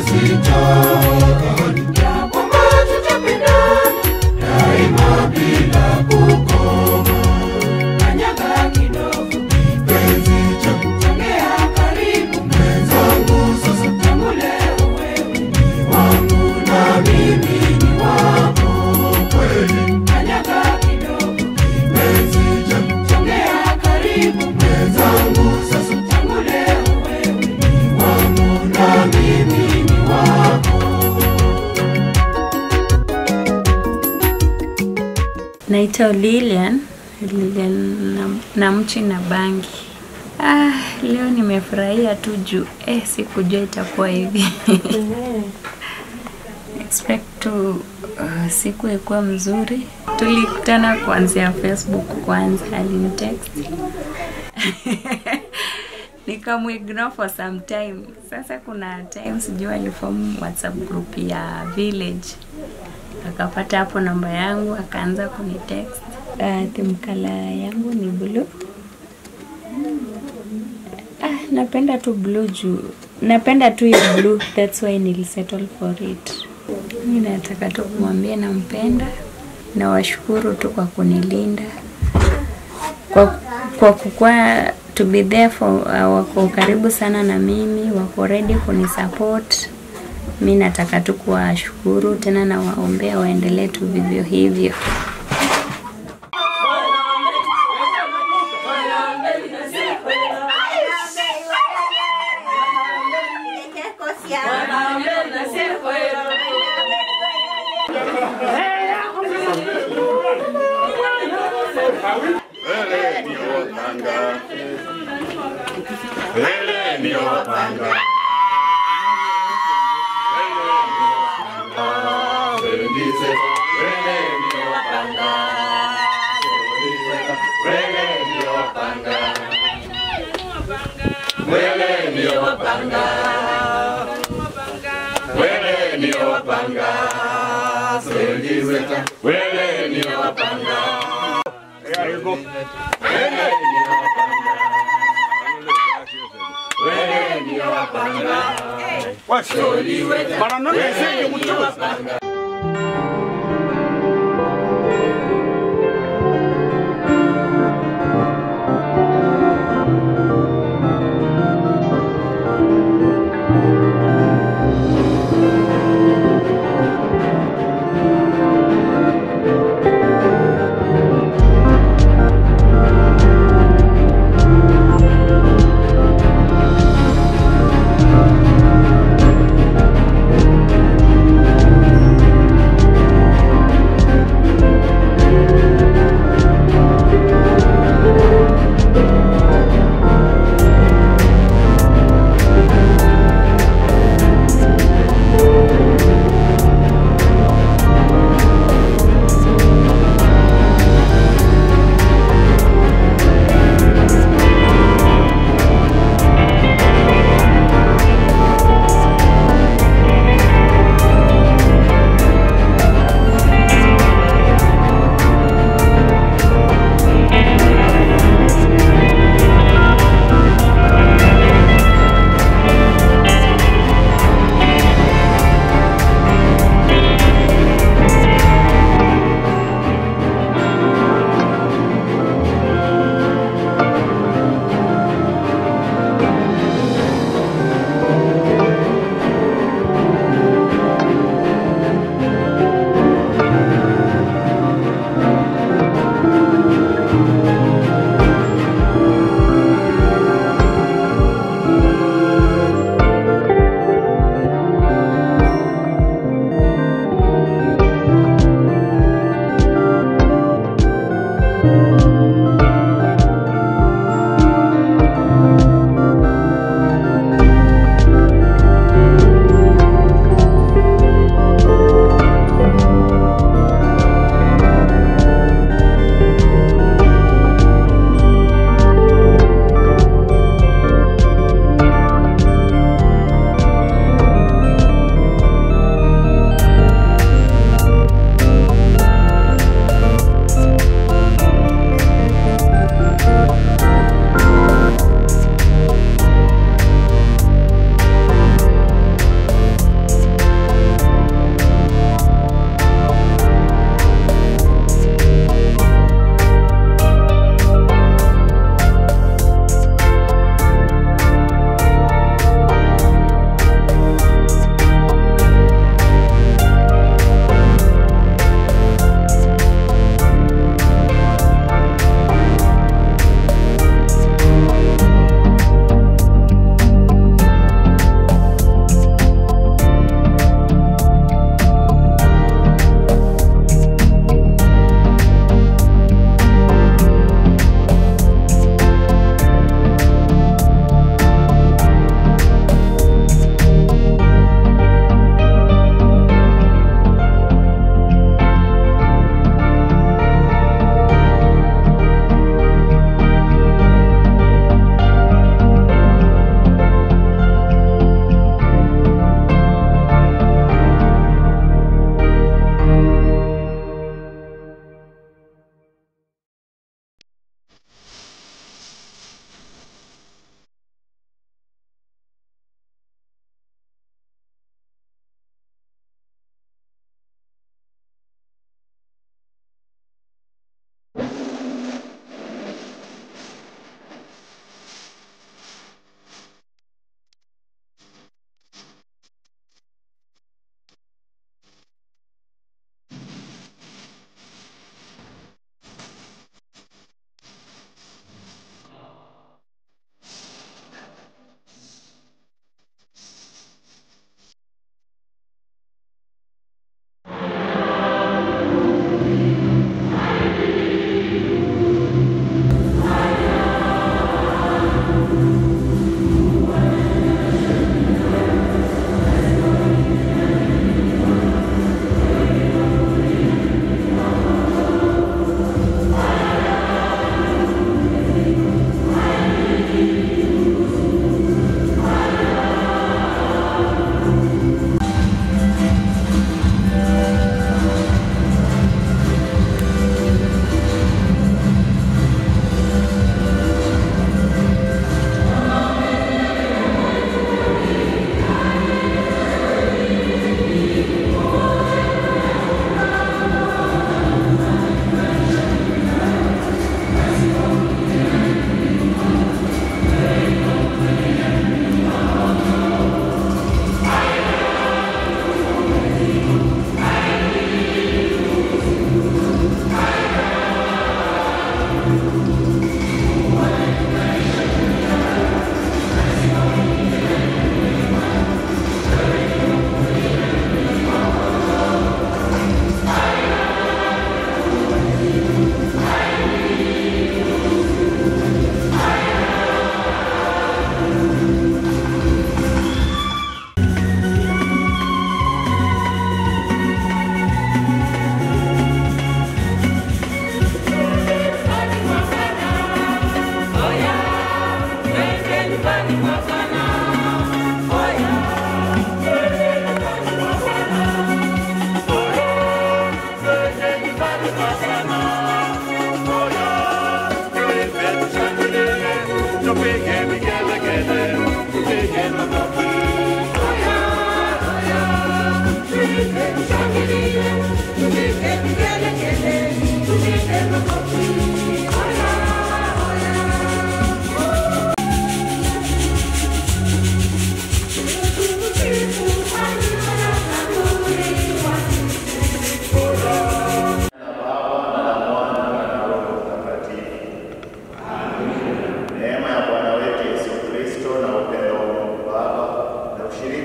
Sita ahadi ya kwamba tutapendana daima bila kukoma. Kanyaga kidogo kipenzi changu, songea karibu mwenzangu, sasa tangu leo wewe ni wangu na mimi ni wako kweli. Kanyaga kidogo kipenzi changu, songea karibu mwenzangu, sasa tangu leo wewe ni wangu na mimi ni wako. Naitwa Lilian, Lilian Namchi na Bangi. Leo nimefurahia tu juu sikujua itakuwa hivi. Expect to siku ikuwa mzuri. Tulikutana kuanzia Facebook kwanza, alinitext. Nikamuignore for some time. Sasa kuna time sijui aliform WhatsApp group ya village. Akapata hapo namba yangu, akaanza kunitext. Theme color yangu ni blue. Napenda tu blue juu. Napenda tu hiyo blue, that's why nilisettle for it. Mimi nataka tu kumwambia nampenda na washukuru tu kwa kunilinda. Kwa kukua to be there for, wako karibu sana na mimi, wako ready kunisupport. Mimi nataka tu kuwashukuru tena na waombea waendelee tu vivyo hivyo.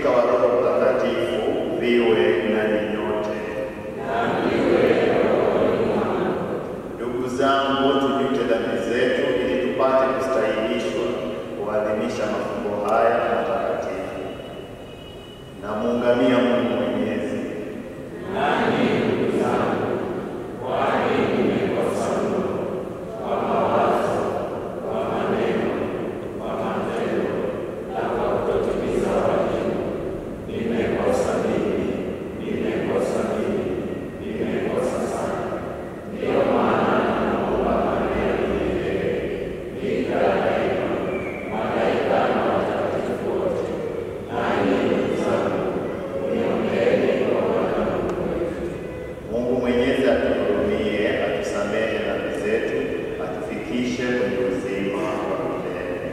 ushirika wa Roho Mtakatifu viwe nanyi nyote. Ndugu zangu, tujute dhambi zetu ili tupate kustahilishwa kuadhimisha mafumbo haya matakatifu. Na muungamia Mungu Mwenyezi. Nani ndugu zangu, kwani nimekosa mno kwa mawazo, kwa maneno, kwa matendo na kwa kutotimiza wajibu. Nimekosa mimi, nimekosa mimi, nimekosa sana. Ndiyo maana namuomba Maria milele, Bikira daima, malaika na watakatifu wote, nanyi ndugu zangu, uniombeeni kwa Bwana Mungu wetu. Mungu Mwenyezi atuhurumie, atusamehe dhambi zetu, atufikishe kwenye uzima wa milele.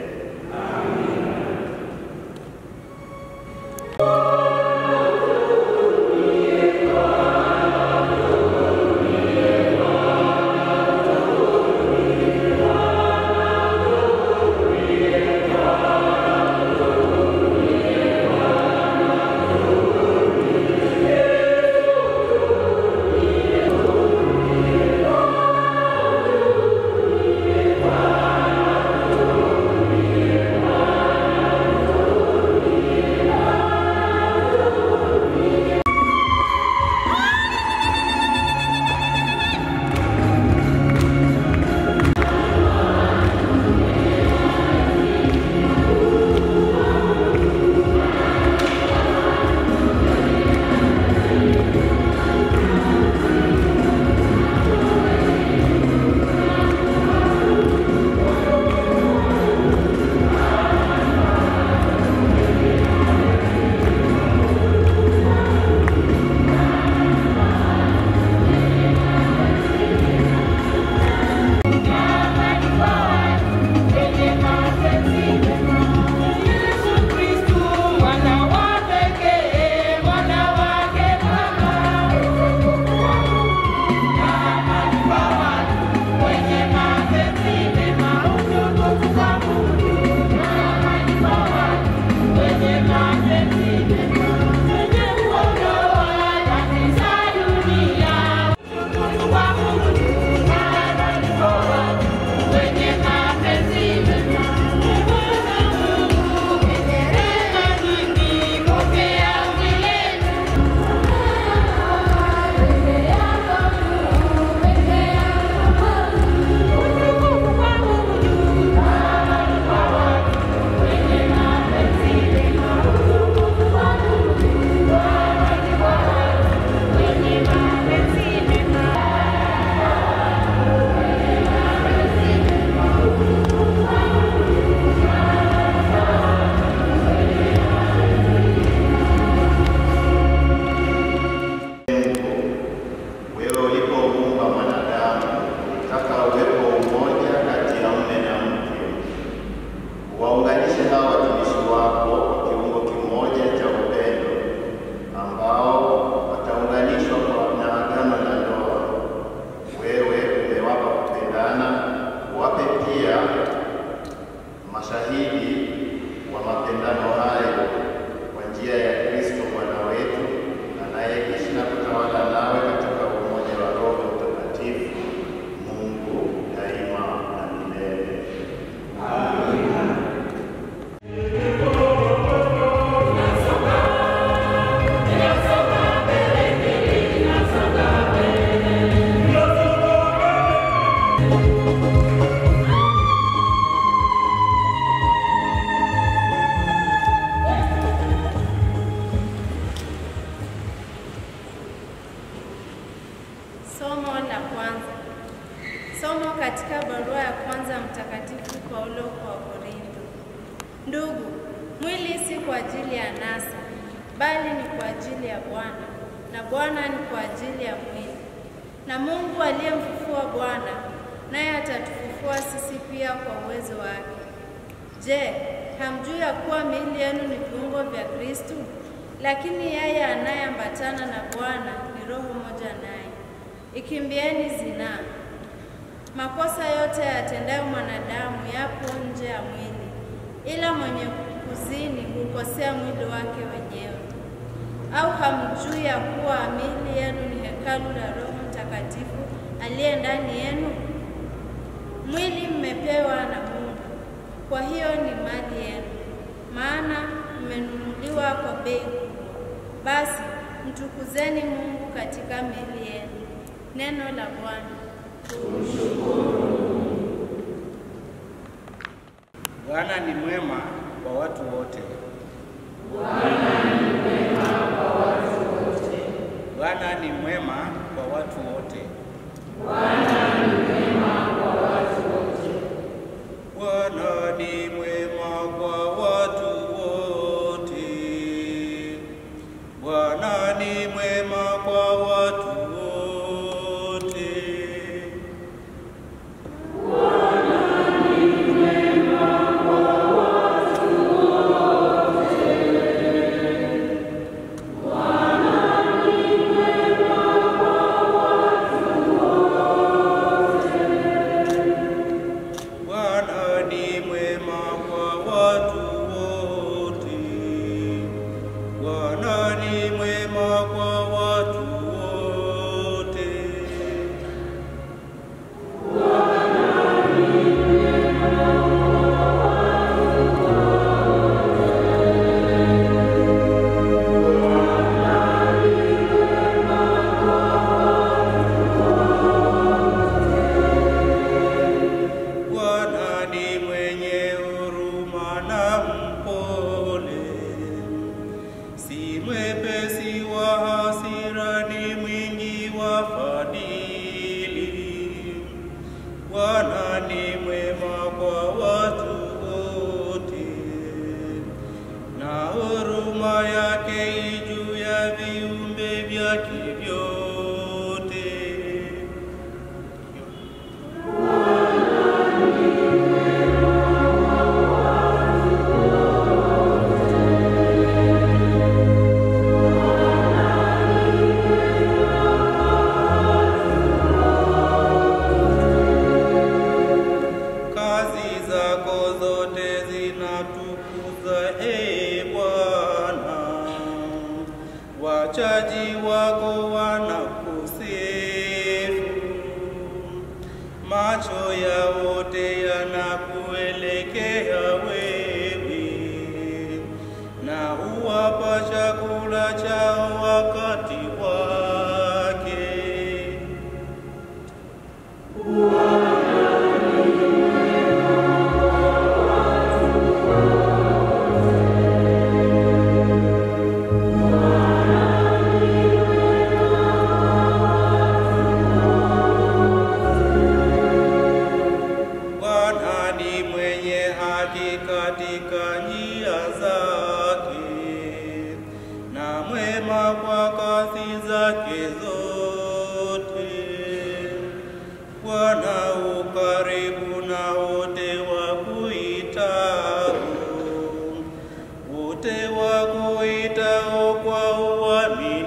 Amina. Wewe ulipomuumba mwanadamu, ulitaka uwepo umoja kati ya mume na mke. Waunganishe hawa watumishi wako kwa kiungo kimoja cha upendo, ambao wataunganishwa na agano la ndoa. Wewe umewapa kupendana, wape pia mashahidi wa mapendano hayo kwa njia ya Kristo Bwana wetu, anayeishi na kutawala nawe katika umoja wa Roho Mtakatifu, Mungu daima na milele. Amina. Somo la kwanza. Somo katika barua ya kwanza Mtakatifu Paulo kwa Korintho. Ndugu, mwili si kwa ajili ya anasa, bali ni kwa ajili ya Bwana, na Bwana ni kwa ajili ya mwili. Na Mungu aliyemfufua Bwana, naye atatufufua sisi pia kwa uwezo wake. Je, hamjui ya kuwa miili yenu ni viungo vya Kristo? Lakini yeye anayeambatana na Bwana ni roho moja naye. Ikimbieni zinaa. Makosa yote yatendayo mwanadamu yapo nje ya mwili, ila mwenye kuzini hukosea mwili wake wenyewe. Au hamjui ya kuwa miili yenu ni hekalu la Roho Mtakatifu aliye ndani yenu? Mwili mmepewa na Mungu, kwa hiyo ni mali yenu, maana mmenunuliwa kwa bei kubwa. Basi mtukuzeni Mungu katika miili yenu. Neno la Bwana. Bwana ni mwema kwa watu wote. Bwana ni mwema kwa watu wote. Bwana ni mwema kwa watu wote. Bwana ni mwema kwa watu wote. Bwana ni mwema kwa watu wote. Bwana ni mwema kwa watu wote. Bwana ni mwema kwa watu wote. Bwana ni mwema kwa watu wote. Bwana ni mwema kwa watu wote. Bwana ni mwema kwa watu wote. Bwana ni mwema kwa watu wote. Bwana ni mwema kwa watu wote. Bwana ni mwenye huruma na mpole, si mwepesi wa hasira, ni mwingi wa fadhili. Bwana ni mwema kwa watu wote, na huruma yake i juu ya viumbe vyake vyote. Kazi zako zote zinatukuza, ee Bwana, wachaji wako wanakusifu. Macho ya wote yanakuelekea wewe, na huwapa chakula chao wakati wake. Bwana ni mwenye haki katika njia zake, na mwema kwa kazi zake zote. Bwana ukaribu na wote wakuitao, wote wakuitao kwa uaminifu.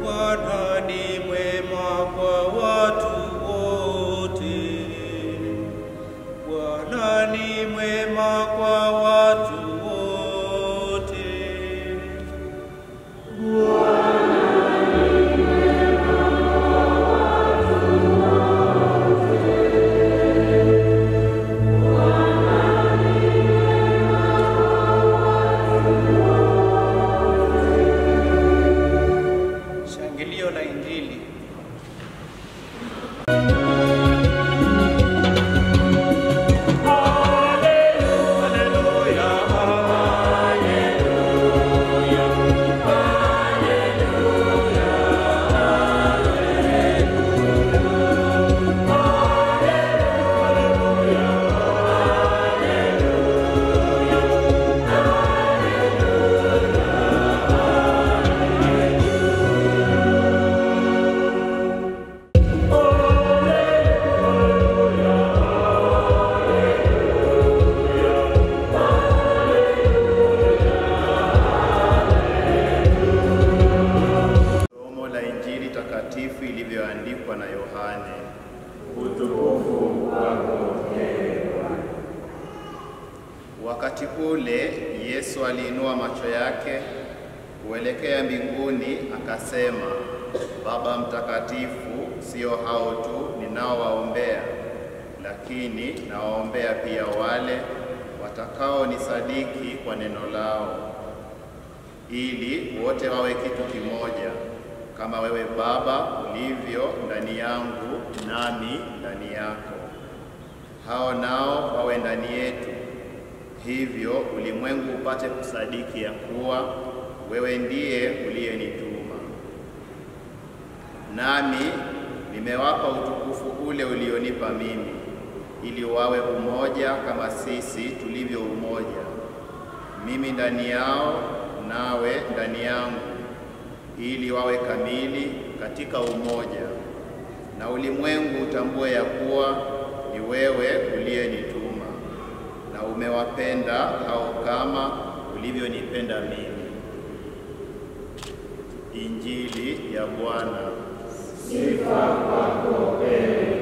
Bwana ni mwema kwa watu wote. Bwana ni mwema kwa watu Wakati ule Yesu aliinua macho yake kuelekea mbinguni akasema, Baba mtakatifu, sio hao tu ninaowaombea, lakini nawaombea pia wale watakaonisadiki kwa neno lao, ili wote wawe kitu kimoja, kama wewe Baba ulivyo ndani yangu nami ndani yako, hao nao wawe ndani yetu, hivyo ulimwengu upate kusadiki ya kuwa wewe ndiye uliyenituma. Nami nimewapa utukufu ule ulionipa mimi, ili wawe umoja kama sisi tulivyo umoja, mimi ndani yao nawe ndani yangu, ili wawe kamili katika umoja, na ulimwengu utambue ya kuwa ni wewe uliyenituma, na umewapenda hao kama ulivyonipenda mimi. Injili ya Bwana. Sifa kwako, ee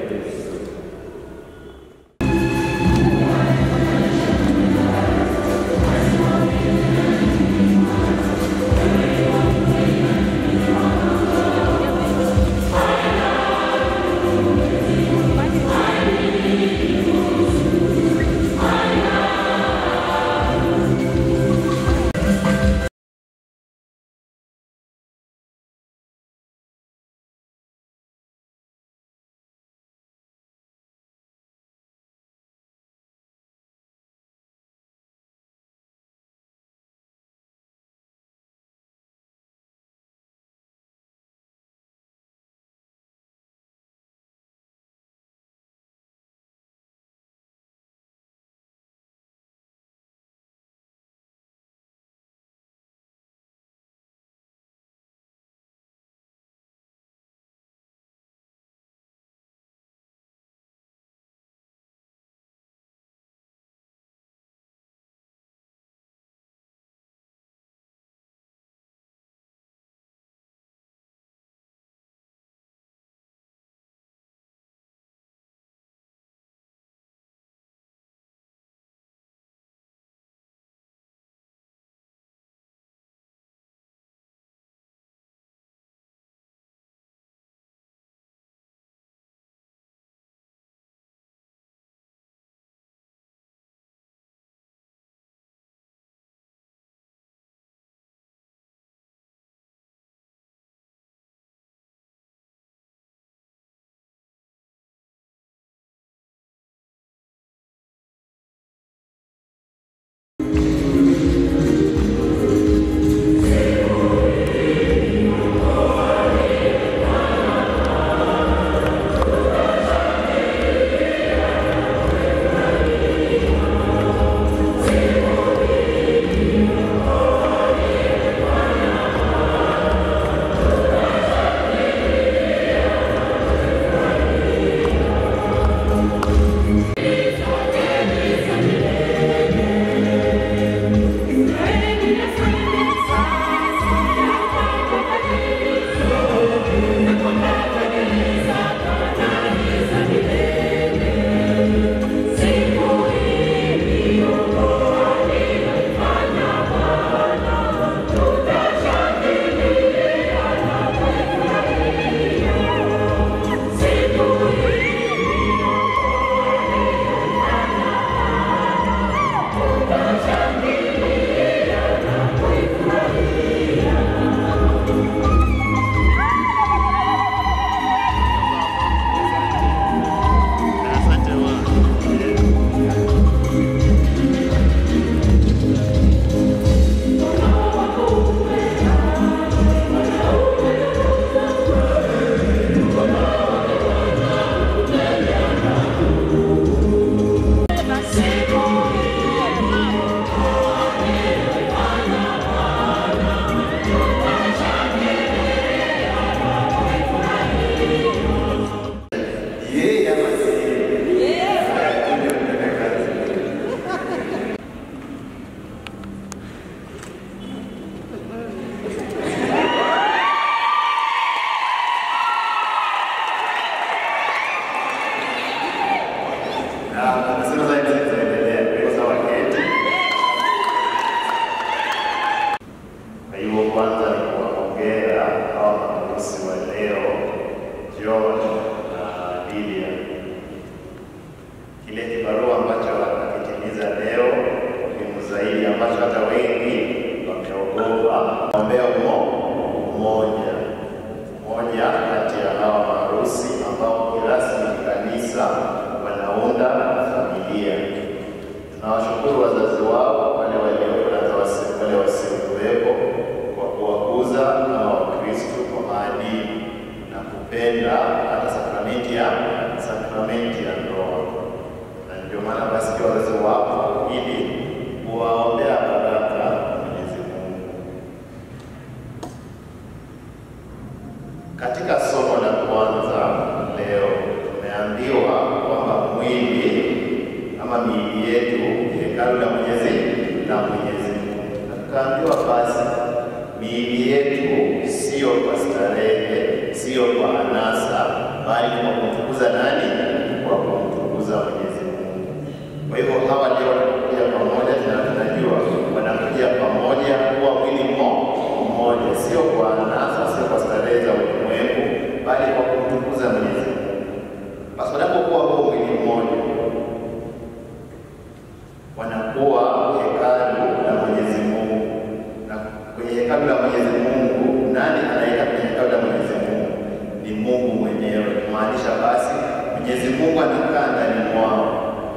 Tunawashukuru wazazi wao, wale waliopo na wale wasiokuwepo, kwa kuwakuza kama Wakristo kwa maadili na kupenda hata sakramenti ya ndoa. Na ndio maana basi pia wazazi wapo ili kuwaombea baraka Mwenyezi Mungu. Katika somo la kwanza leo tumeambiwa kwamba mwili ama miili yetu ni hekalu la Mwenyezi Mungu. Na tukaambiwa basi miili yetu sio kwa starehe, sio kwa anasa, bali kwa kumtukuza nani? Kwa kumtukuza Mwenyezi Mungu. Kwa hivyo hawa leo wanakuja pamoja, tunajua wanakuja pamoja kuwa mwili mmoja, sio kwa anasa, sio kwa starehe za ulimwengu, bali kwa kumtukuza Mwenyezi Mungu. Basi wanapokuwa huo mwili mmoja, wanakuwa hekalu la Mwenyezi Mungu. Na kwenye hekalu la Mwenyezi Mungu, nani anaweka kwenye hekalu la Mwenyezi Mungu? Ni Mungu mwenyewe. Kumaanisha basi Mwenyezi Mungu anakaa ndani mwao,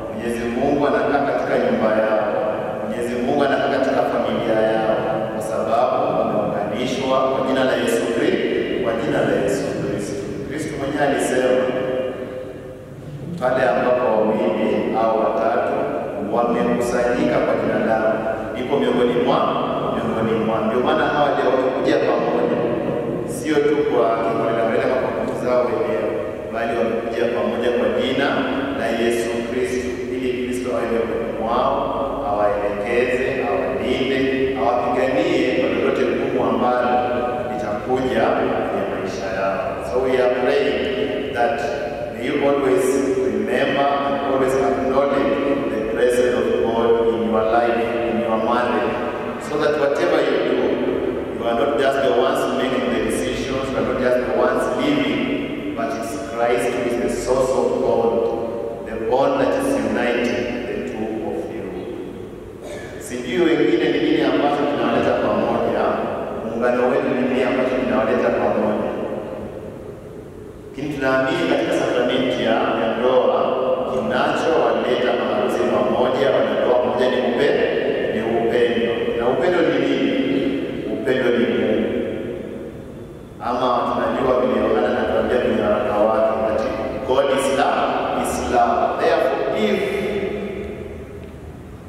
Mwenyezi Mungu anakaa katika nyumba yao, Mwenyezi Mungu anakaa katika familia yao, kwa sababu wameunganishwa kwa jina la Yesu Kristo, kwa jina la Yesu Kristo. Kristo mwenyewe alisema pale ambapo wawili au watatu wamekusanyika kwa jina langu, niko miongoni mwao. Ndio maana hawa leo wamekuja pamoja, sio tu kwa kiholela kwa nguvu zao wenyewe, bali wamekuja pamoja kwa jina la Yesu Kristo, ili Kristo awe miongoni mwao, awaelekeze, awalinde, awapiganie kwa lolote gumu ambalo litakuja kwenye maisha yao. So we are praying that may you always remember and always acknowledge the presence of God in your life, in your marriage, so that whatever you do, you are not just the ones making the decisions, you are not just the ones living, but it's Christ who is the source of bond, the bond that is uniting the two of you. Sijui wengine ni nini ambacho kinawaleta pamoja, muungano wenu ni nini ambacho kinawaleta pamoja. Lakini tunaamini katika sakramenti ya ndoa, kinachowaleta maharusi pamoja, wanandoa pamoja ni upendo, ni upendo. Na upendo ni nini? Upendo ni Mungu. Ama tunajua vile Yohana anatuambia kwenye waraka wake that God is love, is love. Therefore, if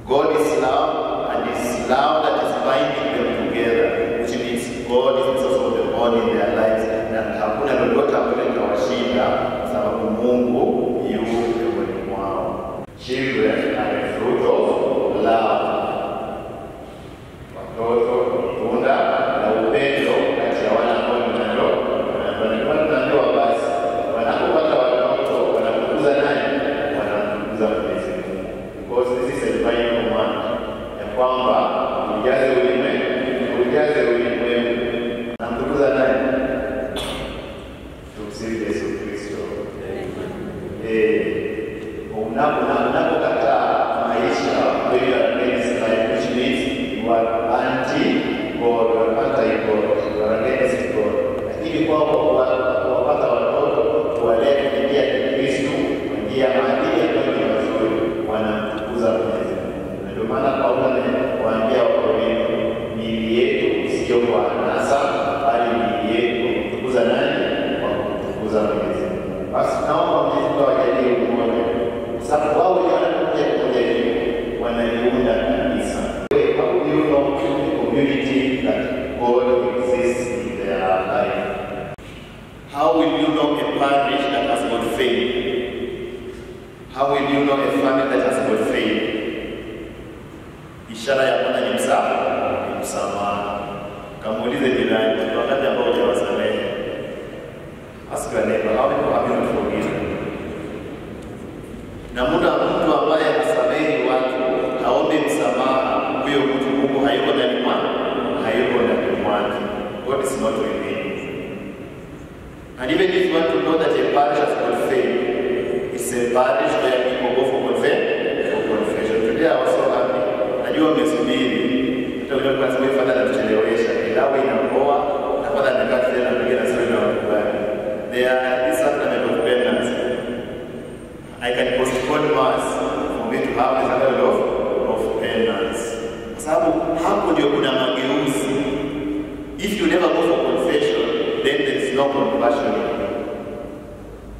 God is love and it's love that is binding them together, which means God is the source of the bond in their lives, na hakuna lolote ambalo litawashinda kwa sababu Mungu yu miongoni mwao. Children are a fruit of love. Watoto tunda la upendo kati ya wana ambao ni wanandoa. Tunaambiwa basi wanapopata watoto wanamtukuza nani? Wanamtukuza Mwenyezi Mungu. Because this is a divine command ya kwamba ujaze ulimwengu. Wanamtukuza nani? Tumsifu Yesu Kristo. Unapokataa maisha, when you are against life, which means you are anti-God, you are anti-God, you are against God. Lakini kwa kuwapata watoto, kuwalea kwa njia ya Kristo, kwa njia ya maadili ambayo ni mazuri, wanamtukuza Mwenyezi Mungu. Na ndio maana Paulo anawaambia Wakorintho, miili yetu sio kwa anasa, bali miili yetu kwa kumtukuza nani? Kwa kumtukuza Mwenyezi Mungu. Basi naomba Mwenyezi Mungu awajalie umoja, kwa sababu wao wenyewe wanakuja pamoja hivi, wanaliunda kanisa. How do you know the community that God exists in their life? How will you know a parish that has got faith? How will you know a family that has got faith? Ishara ya kwanza ni msamaha. Kamuulize jirani, wakati ambao hujawasamehe. Ask your neighbor, how many have you not forgiven? Na muda mtu ambaye hasamehi watu, haombi msamaha, huyo mtu Mungu hayuko ndani mwake, hayuko ndani mwake. God is not within. And even if you want to know that a parish has got faith, it's a parish where people go for confession. Today I was so happy. Najua mmesubiri. Hata wengine walikuwa wanasema Father anatuchelewesha. Pilau inapoa na Father amekaa tena anapiga na story na watu wake. There is sacrament of penance. I can postpone mass for me to have the sacrament of no conversion in you.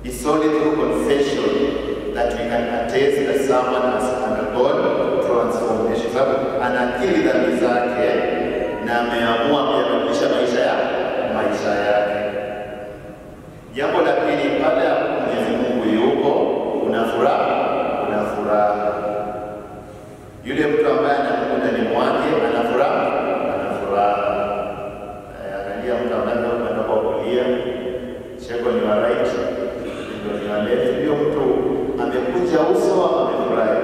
It's only through confession that we can attest that someone has undergone transformation. Sababu anakiri dhambi zake na ameamua kuyabadilisha maisha yake. Jambo la pili, pale Mwenyezi Mungu yuko, kuna furaha, kuna furaha. Yule mtu ambaye ana Mungu ndani mwake ana furaha, ana furaha. Angalia mtu ambaye anatoka kulia, cheko ni wa right, ndio ni wa left. Huyo mtu amekunja uso ama amefurahi?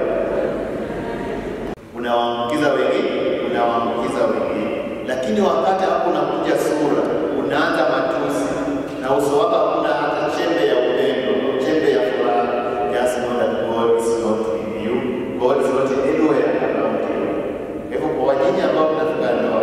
Unawaambukiza wengine, unawaambukiza wengine. Lakini wakati hapo unakunja sura, unaanza matusi na uso wako hakuna hata chembe ya upendo, chembe ya furaha. Just know that God is not in you. God is not anywhere around you. Hivyo kwa nyinyi ambao mnafunga ndoa,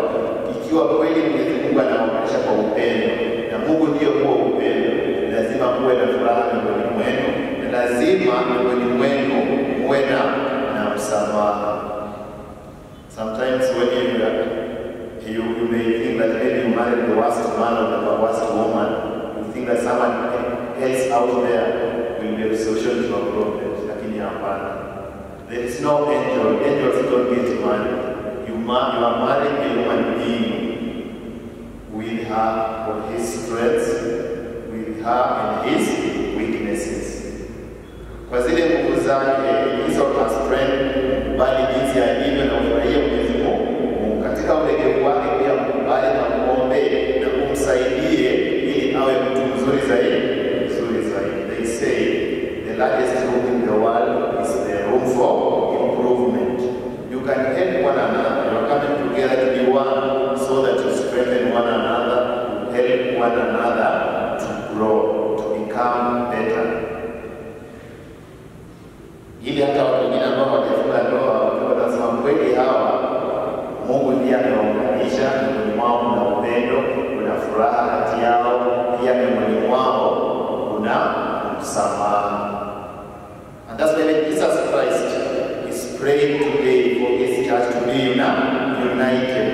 ikiwa kweli Mwenyezi Mungu anawaunganisha kwa upendo, na Mungu ndiyo huo upendo, lazima muwe na furaha miongoni mwenu, na lazima miongoni mwenu muwe na msamaha. Sometimes when you may think that maybe you married the worst man or the worst woman, you think that someone else out there will be a solution to your problems. Lakini hapana. There is no angel. Angels don't get married. You are marrying a human being with her or his strengths, with her and his weaknesses. Kwa zile nguvu zake, his or her strength, bali jinsi alivyo na ufurahie Mwenyezi Mungu. Katika ulegevu wake pia mkubali na muombe na kumsaidie ili awe mtu mzuri zaidi, mzuri zaidi. They say the largest room in the world is the room for improvement. You can help one another. You are coming together to be one so that you strengthen one another, you help one another to grow, to become better. Ili hata watu wengine ambao hawajafunga ndoa watasema kweli hawa Mungu ndiye amewaunganisha, miongoni mwao kuna upendo, kuna furaha kati yao, pia miongoni mwao kuna msamaha. And that's why Jesus Christ is praying today for his church to be united.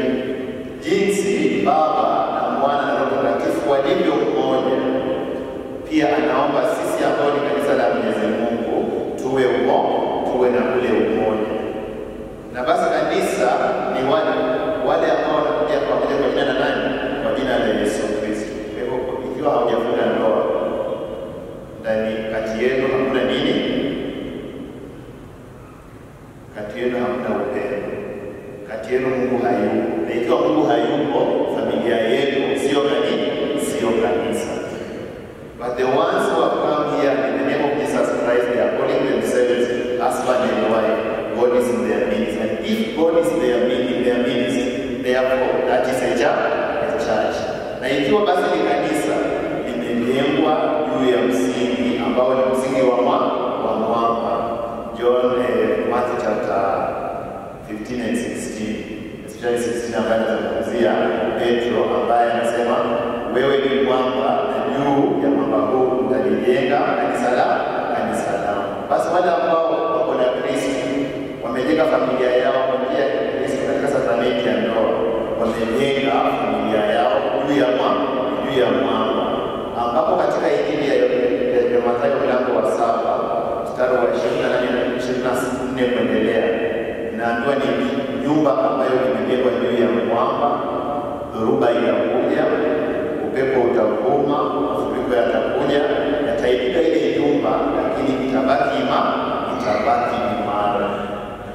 Jinsi Baba na Mwana na Roho Mtakatifu walivyo mmoja, pia anaomba sisi ambao ni kanisa la Mwenyezi Mungu tuwe tuwe na ule umoja. Na basi kanisa ni wale ambao wanakuja pamoja kwa jina la nani? Kwa jina la Yesu Kristo. Kwa hivyo ikiwa haujafunga ndoa, ndani kati yenu hakuna nini? Kati yenu hakuna upendo. Kati yenu Mungu hayupo. Na ikiwa Mungu hayupo, familia yenu sio kanisa, sio kanisa. But the ones who have come here in the name of Jesus Christ, they are calling themselves husband and wife. God is in their midst. And if God is in their midst, therefore that is a church. Na ikiwa basi ni kanisa limejengwa juu ya msingi ambao ni msingi wa mwamba. John Matthew chapter 15 and 16, especially 16 ambaye anazungumzia Petro ambaye anasema wewe ni mwamba na juu ya mwamba huu utalijenga kanisa langu. Basi wale ambao wako na Kristo wamejenga familia yao kwa njia ya Kristo katika sakramenti ya ndoa, wamejenga familia yao juu ya mwamba, ambapo katika Injili ya Mathayo mlango wa 7 mstari wa 24 kuendelea, naambiwa ni nyumba ambayo imejengwa juu ya mwamba. Dhoruba itakuja, upepo utavuma, mafuriko yatakuja, yataipiga ile nyumba, lakini itabaki imara.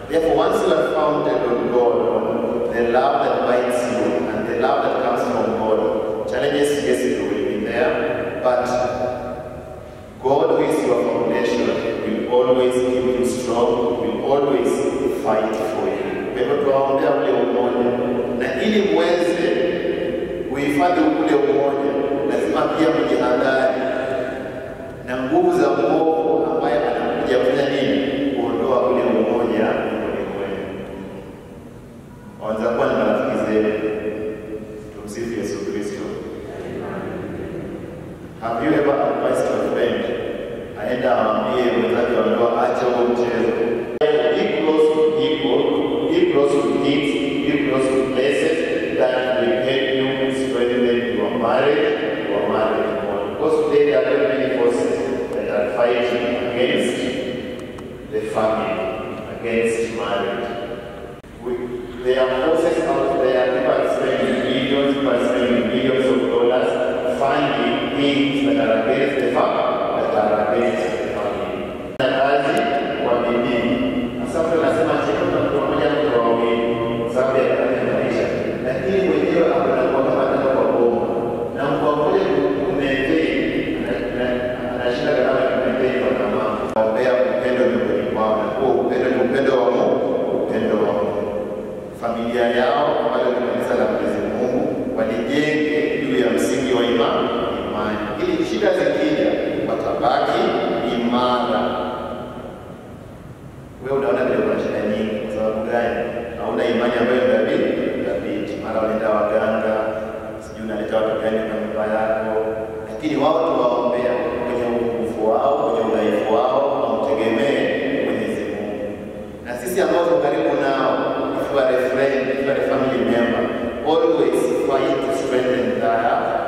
Therefore, once you are founded on God, on the love that binds you and the love that comes from God, challenges, yes, it will be there, but God, who is your foundation, will always keep you strong, will always fight for you. Kwa hivyo tuwaombea ule umoja, na ili muweze kuhifadhi ule umoja, lazima pia mjihadhari na nguvu za mwovu ambaye anakuja kufanya nini? Kuondoa ule umoja miongoni mwenu. Waanza kuwa ni marafiki zetu. Tumsifu Yesu Kristo. Have you ever advised your friend aenda aambie mwenzake wa ndoa acha huo mchezo? Be close to people, be close to kids, be close to places that will help you strengthen your marriage, your marriage. Because today there are very many forces that are fighting against the family, against marriage. There are forces out there, people are spending millions, people are spending millions of dollars funding things that are against the family, that are against the family. Kazi kwa bidii. Sasa mtu anasema cheki mtu mmoja mtu wawili kwa sababu ya gharama ya maisha, lakini mwenyewe anakuwa kama anataka kwa boma na mtu mmoja kumeintain anashinda gharama ya kumaintain kwa mama. Naombea upendo miongoni mwao, na huo upendo ni upendo wa Mungu, upendo wa Mungu. Familia yao ambayo ni kanisa la Mwenyezi Mungu walijenge juu ya msingi wa imani, ili shida zikija watabaki imara. Wewe unaona vile kuna shida nyingi, kwa sababu gani? Hauna imani ambayo ni thabiti. Mara unaenda waganga, sijui unaleta watu gani kwa nyumba yako, lakini wao tuwaombea kwenye upungufu wao, kwenye udhaifu wao, wamtegemee Mwenyezi Mungu. Na sisi ambao tuko karibu nao, if you are a friend, if you are a family member, always fight to strengthen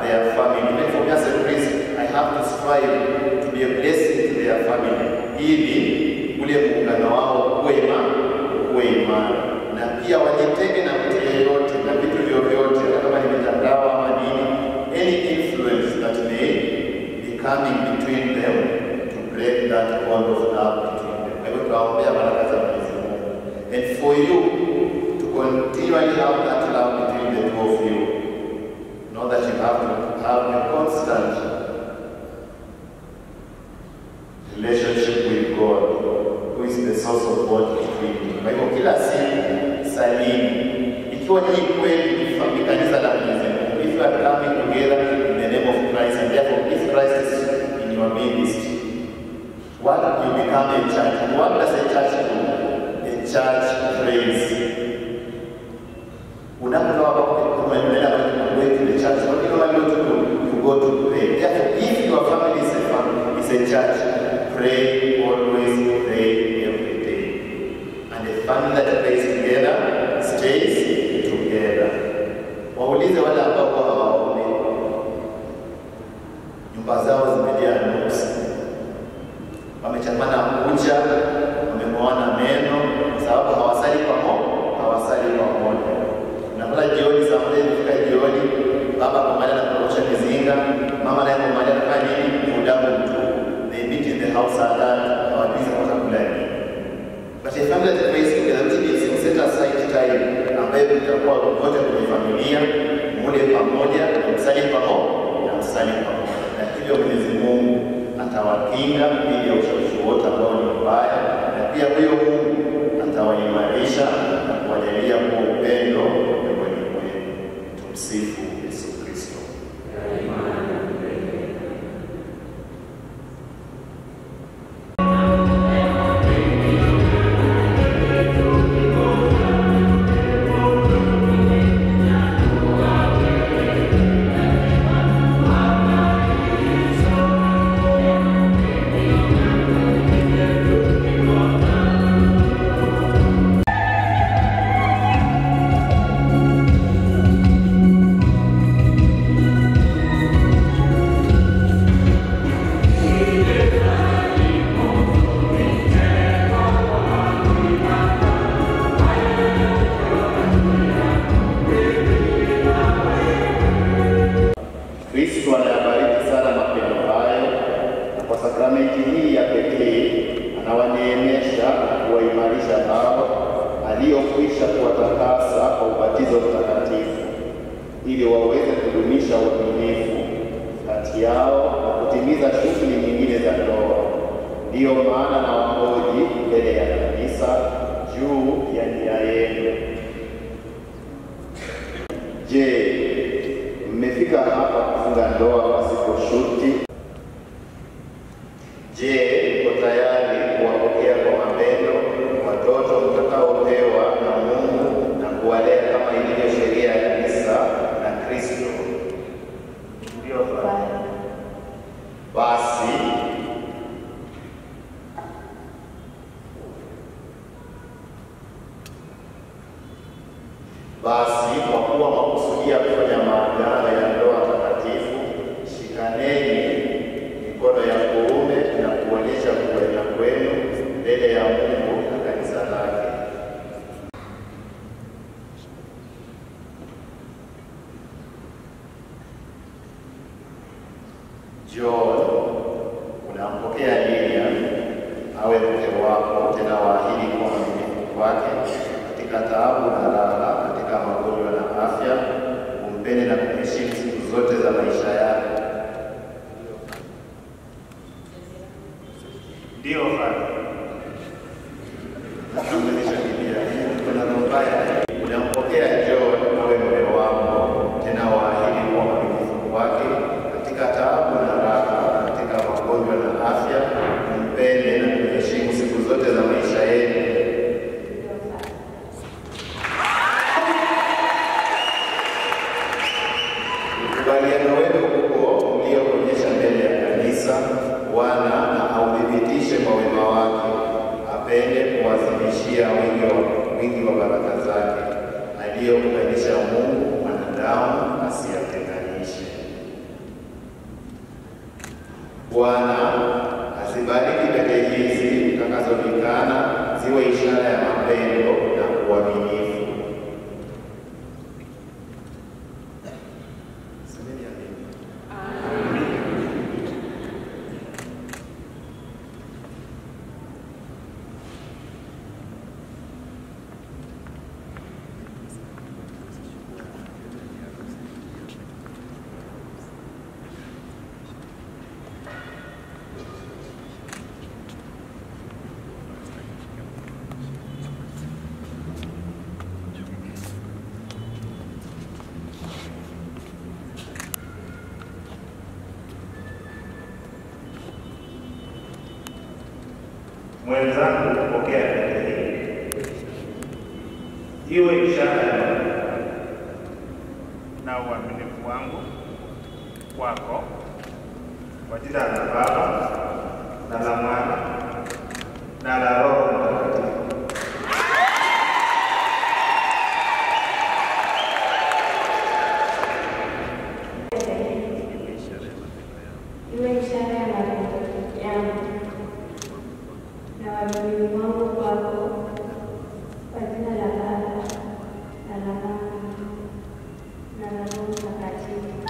their family. Even for me as a priest, I have to strive to be a blessing to their family, ili ule muungano wao uwe imara, na pia wajitenge na mtu yeyote na vitu vyovyote, hata kama ni mitandao ama nini, any influence that may be coming between them to break that bond of love between them. Kwa hivyo tunaombea baraka za Mwenyezi Mungu, and for you to continually have that love between the two of you, know that you have to have a constant relationship with God, who is the source of bond between you. Kwa hivyo kila siku salini, ikiwa nyinyi kweli ni kanisa la Mwenyezi Mungu, if you are coming together in the name of Christ, and therefore if Christ is in your midst, what you become a church. What does a church do? A church prays. Unapotoka unaenda to the church, what you normally go to do? You go to pray. Therefore, if your family is a family, is a church, pray always, pray every day. And a family that prays together stays together. Waulize wale ambao hawaombi, nyumba zao zimejaa nuksi, wamechapana kucha, wameng'oana meno, kwa sababu hawasali pamoja, hawasali pamoja. Unapata jioni saa moja ikifika jioni, baba kwa mahali anakorosha mizinga, mama naye kwa mahali anafanya nini? Udamu mtupu. They meet in the house at that, hawajui watakula nini. But a family that prays together, which means you set aside time ambayo mtakuwa wote kwenye familia, mule pamoja, na msali pamoja, na msali pamoja. Na hivyo Mwenyezi Mungu atawakinga dhidi ya ushawishi wote ambao ni mbaya, na pia huyo Mungu atawaimarisha na kuwajalia kwa upendo miongoni mwenu. Tumsifu Yesu Kristo. Kristo anayabariki sana mapendo hayo, na kwa sakramenti hii ya pekee anawaneemesha na kuwaimarisha hao aliyokwisha kuwatakasa kwa ubatizo mtakatifu, ili waweze kudumisha uaminifu kati yao na kutimiza shughuli nyingine za ndoa. Ndiyo maana nawahoji mbele ya kanisa juu ya nia yenu. Je, mmefika hapa kufunga ndoa pasipo shuti? Je, mko tayari kuwapokea kwa mapendo watoto mtakaopewa na Mungu na kuwalea kama ilivyo sheria ya kanisa na Kristo? Ndio Baba. Basi kwa kuwa makusudia kufanya maagano ya ndoa takatifu, shikaneni mbele ya Mungu na kanisa lake. John, unampokea Lilian awe mke wako, tena waahidi kuwa mwaminifu kwake katika taabu na raha, katika magonjwa na afya, umpende na kumheshimu siku zote za maisha yako. Ndio Padre. Unampokea John awe mume wako, tena waahidi kuwa mwaminifu kwake katika taabu na raha, katika magonjwa na afya, umpende na kumheshimu siku zote za maisha yenu. Ukubaliano wenu huo mlioonyesha mbele ya kanisa, Bwana na authibitishe kwa wema wake, apende kuwazidishia wingi wa baraka zake, aliyounganisha Mungu mwanadamu asiyatenganishe. Bwana azibariki pete hizi mtakazovikana, ziwe ishara ya mapendo na uaminifu. Semeni amina. Mwenzangu, kupokea pete hii iwe ishara ya na uaminifu wangu kwako, kwa jina la Baba na la Mwana na la Roho Mtakatifu. Iwe ishara ya mapendo yangu na uaminifu wangu kwako, kwa jina la Baba na la Mwana na la Roho Mtakatifu.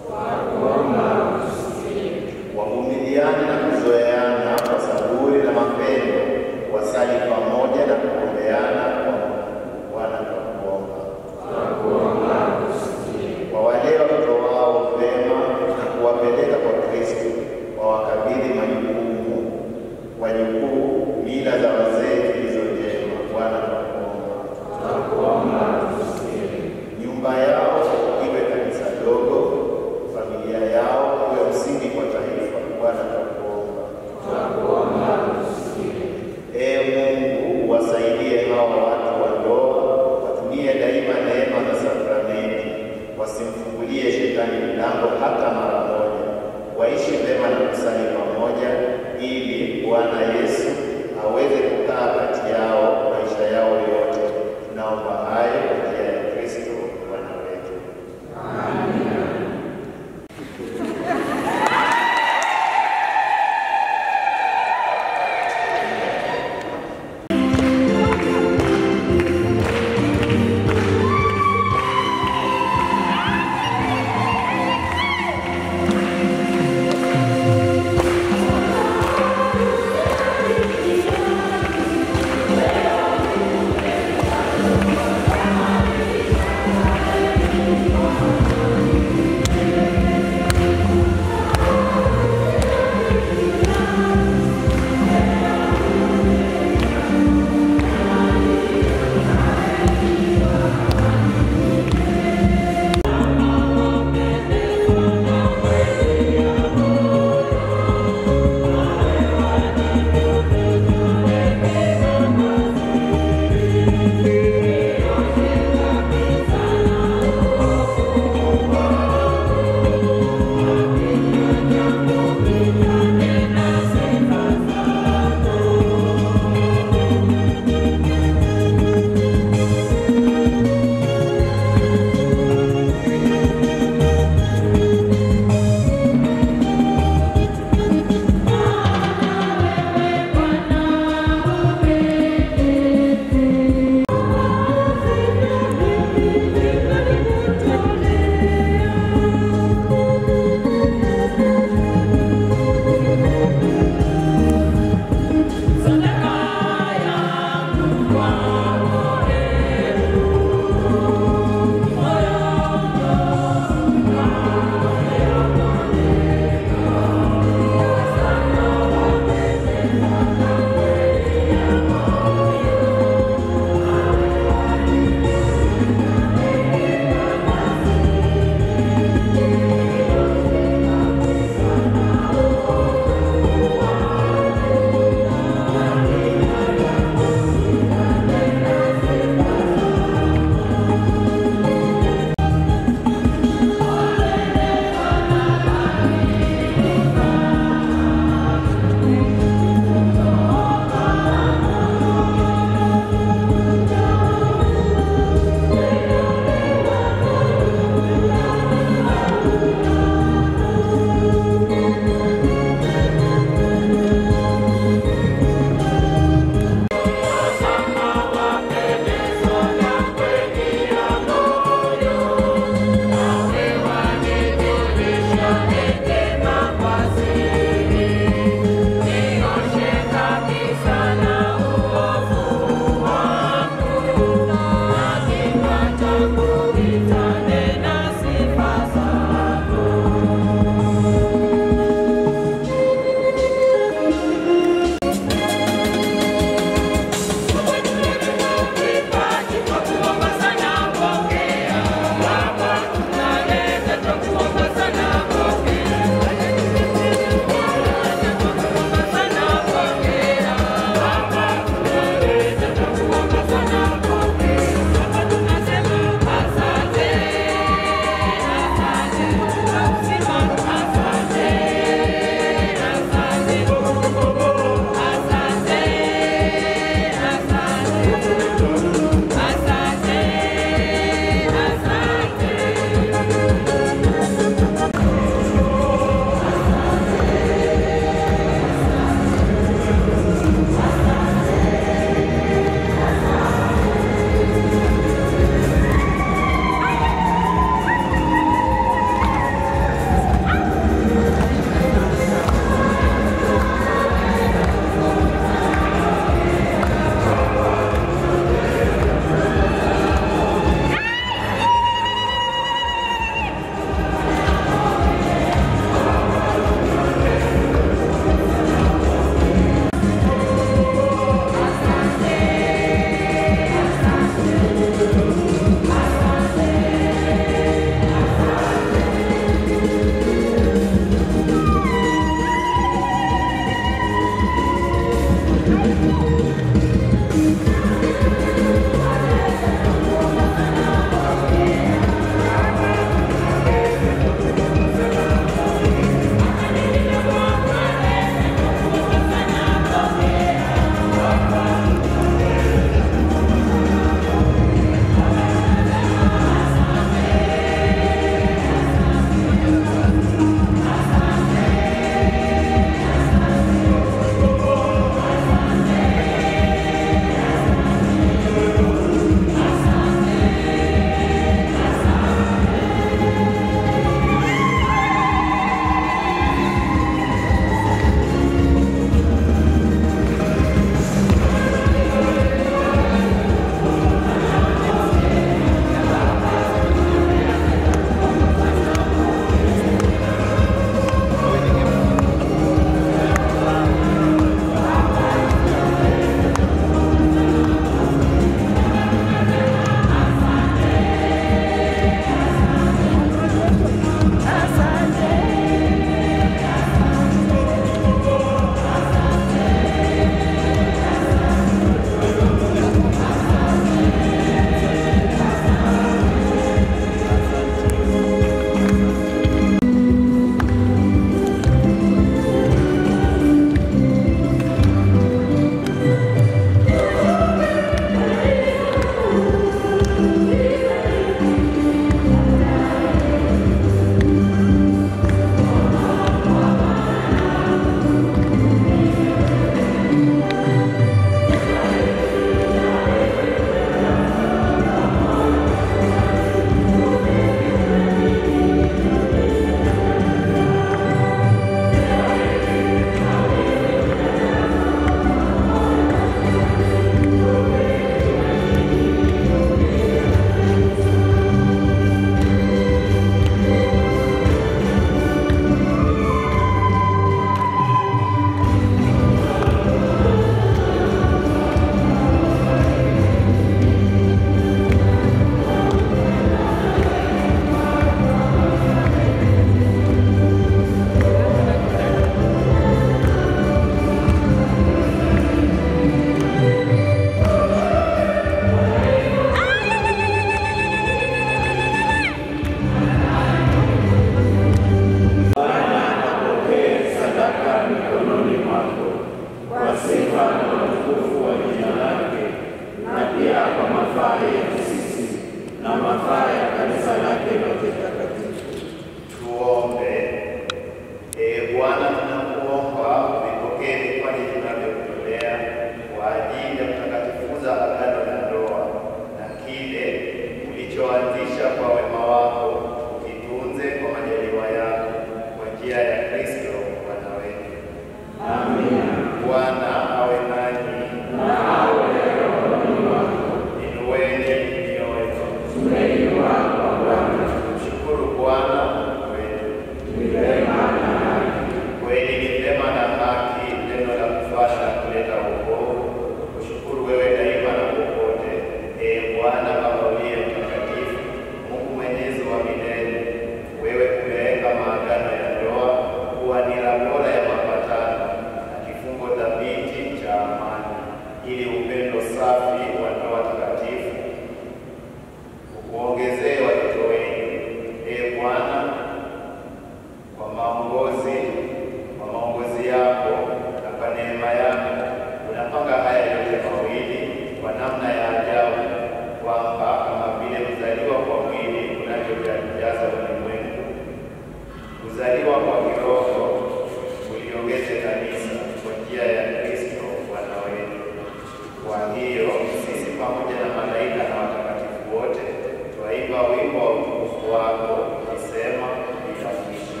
utukufu wako, ukisema bila mwisho.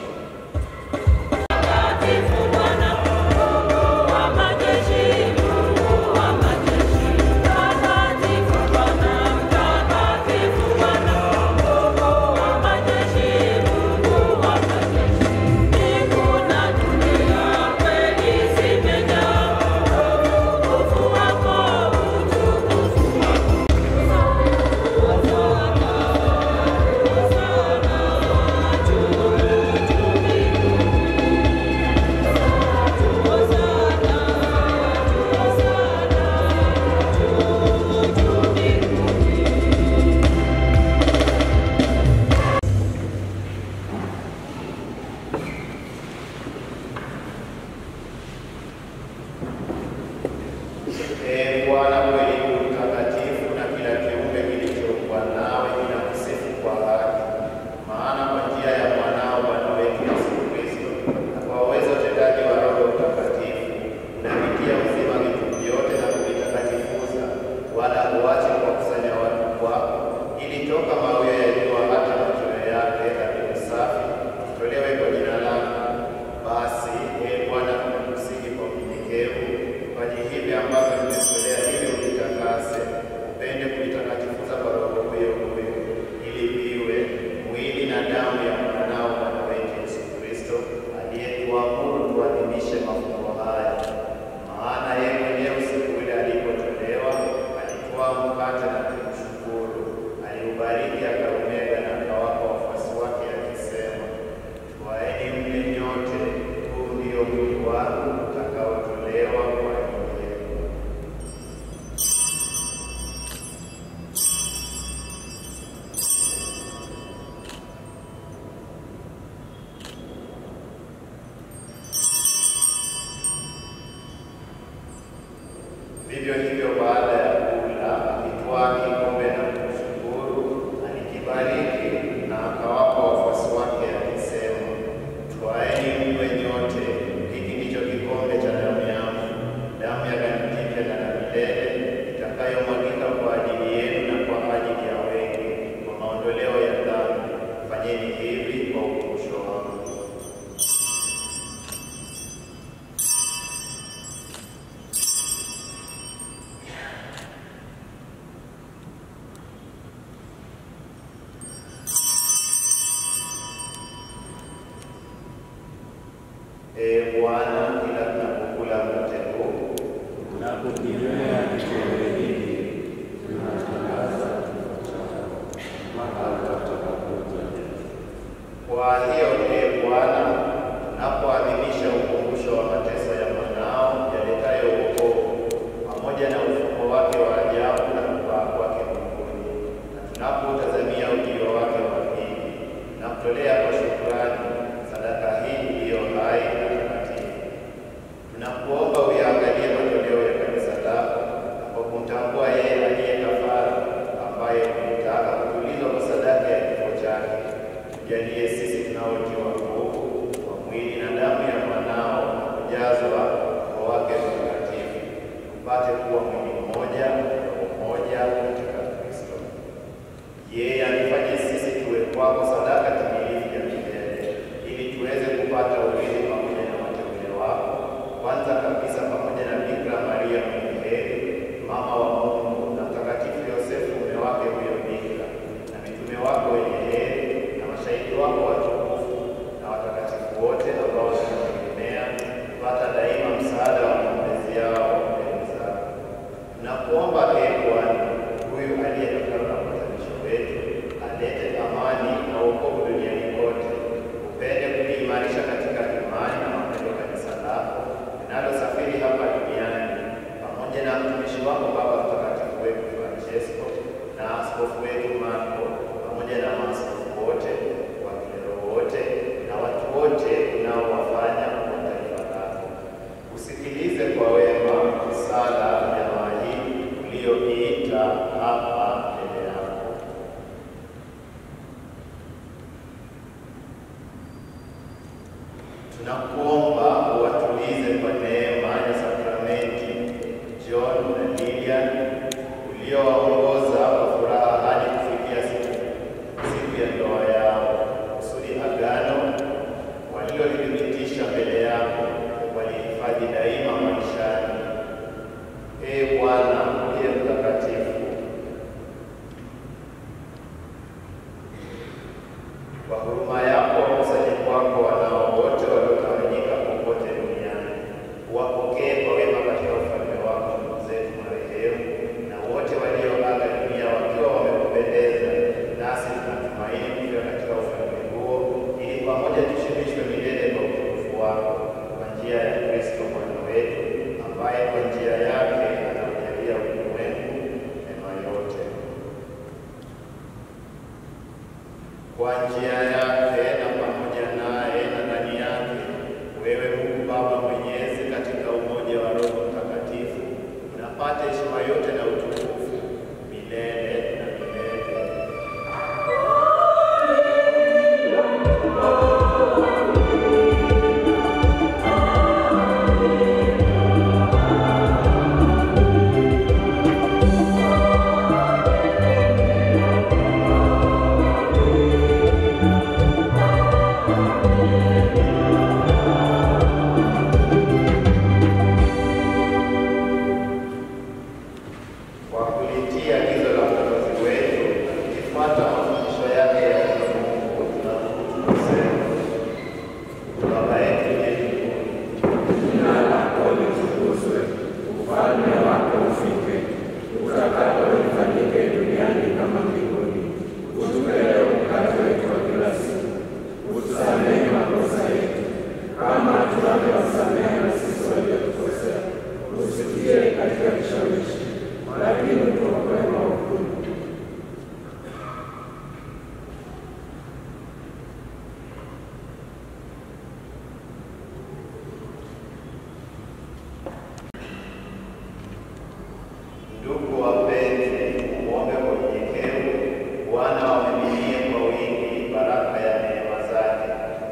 Mtakatifu Bwana, Mungu wa majeshi, Mungu wa majeshi. Mtakatifu Bwana, mtakatifu Bwana, Mungu wa majeshi, Mungu wa majeshi. Mbingu na dunia kweli zimejaa utukufu wako, utukufu wako. Hosana, hosana, juu juu mbinguni. Hosana, hosana, juu juu mbinguni. Ee Bwana, kweli u mtakatifu, na kila kiumbe kilichoumbwa nawe kinakusifu kwa haki. Maana kwa njia ya mwanao Bwana wetu Yesu Kristo, na kwa uwezo tendaji wa Roho Mtakatifu, unavitia uzima vitu vyote na kuvitakatifuza, wala huache kuwakusanya watu kwako, ili toka mawio ya jua hata machweo yake dhabihu safi itolewe kwa jina lako. Basi ee Bwana, tunakusihi kwa unyenyekevu, vipaji hivi ambavyo tumekutolea ili uvitakase, upende kuvitakatifuza kwa Roho huyo huyo, ili viwe mwili na damu ya mwanao Bwana wetu Yesu Kristo, aliyetuamuru tuadhimishe mafumbo haya. Maana yeye mwenyewe usiku ule alipotolewa, alitwaa mkate na kuushukuru, aliubariki, akaumega na akawapa wafuasi wake akisema, Twaeni mle nyote, huu ndio mwili wangu utakaotolewa kwa ajili yenu. Vivyo hivyo baada ya kula, akitwaa kikombe na kushukuru, alikibariki na akawapa wafuasi wake akisema, Twaeni mnywe nyote, hiki ndicho kikombe cha damu yangu, damu ya agano jipya na la milele, itakayomwagika kwa ajili yenu na kwa ajili ya wengi kwa maondoleo ya dhambi. Fanyeni hivi kwa ukumbusho wangu. Ee Bwana, kila tunapokula mkate huu, Tunapokinywea kikombe hiki, tunatangaza kifo chako mpaka utakapokuja. Kwa hiyo ee Bwana, tunapoadhimisha ukumbusho wa mateso ya mwanao yaletayo wokovu, pamoja na ufufuo wake wa ajabu na kupaa kwake mbinguni, na tunapotazamia ujio wake wa pili, tunakutolea kwa shukrani sadaka hii iliyo hai na takatifu. Tunakuomba uyaangalie matoleo ya kanisa lako, na kwa kumtambua yeye aliye kafara, ambaye ulitaka kutulizwa kwa sadaka ya kifo chake, tujalie sisi tunaotiwa nguvu kwa mwili na damu ya mwanao na kujazwa Roho wake Mtakatifu, tupate kuwa mwili mmoja, roho moja katika Kristo. Yeye alifanye sisi tuwe kwako sadaka timilifu ya milele, ili tuweze kupata urithi pamoja na wateule wako, kwanza kabisa pamoja na Bikira Maria mwenye heri, mama wa Mungu, na Mtakatifu Yosefu mume wake huyo Bikira, na mitume wako wenye heri, na mashahidi wako watukufu, na watakatifu wote ambao tunategemea kupata daima msaada wa maombezi yao mbele zako. Tunakuomba ee Bwana, huyu aliye kafara na upatanisho wetu, alete amani na wokovu duniani kote, upende kuliimarisha katika imani na mapendo kanisa lako linalosafiri hapa duniani, pamoja na mtumishi wako Baba Mtakatifu wetu Francesco na askofu wetu Marko, pamoja na maaskofu wote, wakilero wote na watu wote unaowafanya kuwa taifa lako. Usikilize kwa wema sala ya jamaa hii uliyoiita hapa mbele yako. Tunakuomba uwatulize kwa neema ya sakramenti John na Lilian uliowaongoza kwa furaha hadi kufikia siku ya ndoa yao. Kwa huruma yako wakusanye kwako wanao wote waliotawanyika popote duniani. Uwapokee kwa wema katika ufalme wako ndugu zetu marehemu na wote walioaga dunia wakiwa wamekupendeza, nasi tunatumaini kufika katika ufalme huo, ili pamoja tushibishwe milele kwa utukufu wako, kwa njia ya Kristo Bwana wetu, ambaye kwa njia yake anaujalia ulimwengu mema yote. Kwa njia yake na pamoja naye na ndani yake, wewe Mungu Baba Mwenyezi, katika umoja wa Roho Mtakatifu, unapata heshima yote na utukufu milele na milele. Kwa kulitii agizo la Mwokozi wetu na kukifuata mafundisho yake ya kimungu, tunathubutu kusema: Baba yetu uliye mbinguni, Jina lako litukuzwe, ufalme wako ufike, utakalo lifanyike duniani kama mbinguni. Utupe leo mkate wetu wa kila siku, utusamehe makosa yetu kama tunavyowasamehe na sisi waliotukosea, usitutie katika kishawishi, lakini utuokoe maovuni. Ndugu wapenzi, muombe kwa unyenyekevu Bwana awamiminie kwa wingi baraka ya neema zake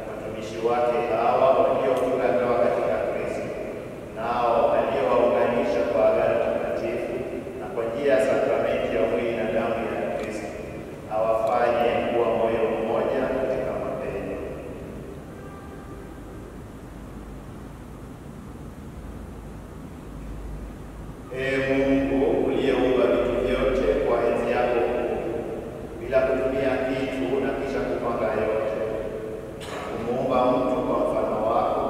watumishi wake hawa waliofunga ndoa katika Kristo, nao aliowaunganisha kwa agano takatifu na kwa njia ya sakramenti ya mwili na damu ya Kristo, awafanye kuwa moyo mmoja katika mapendo. Ee Mungu uliyeumba vitu vyote kwa enzi yako kuu, bila kutumia kitu na kisha kupanga yote, kumuumba mtu kwa mfano wako,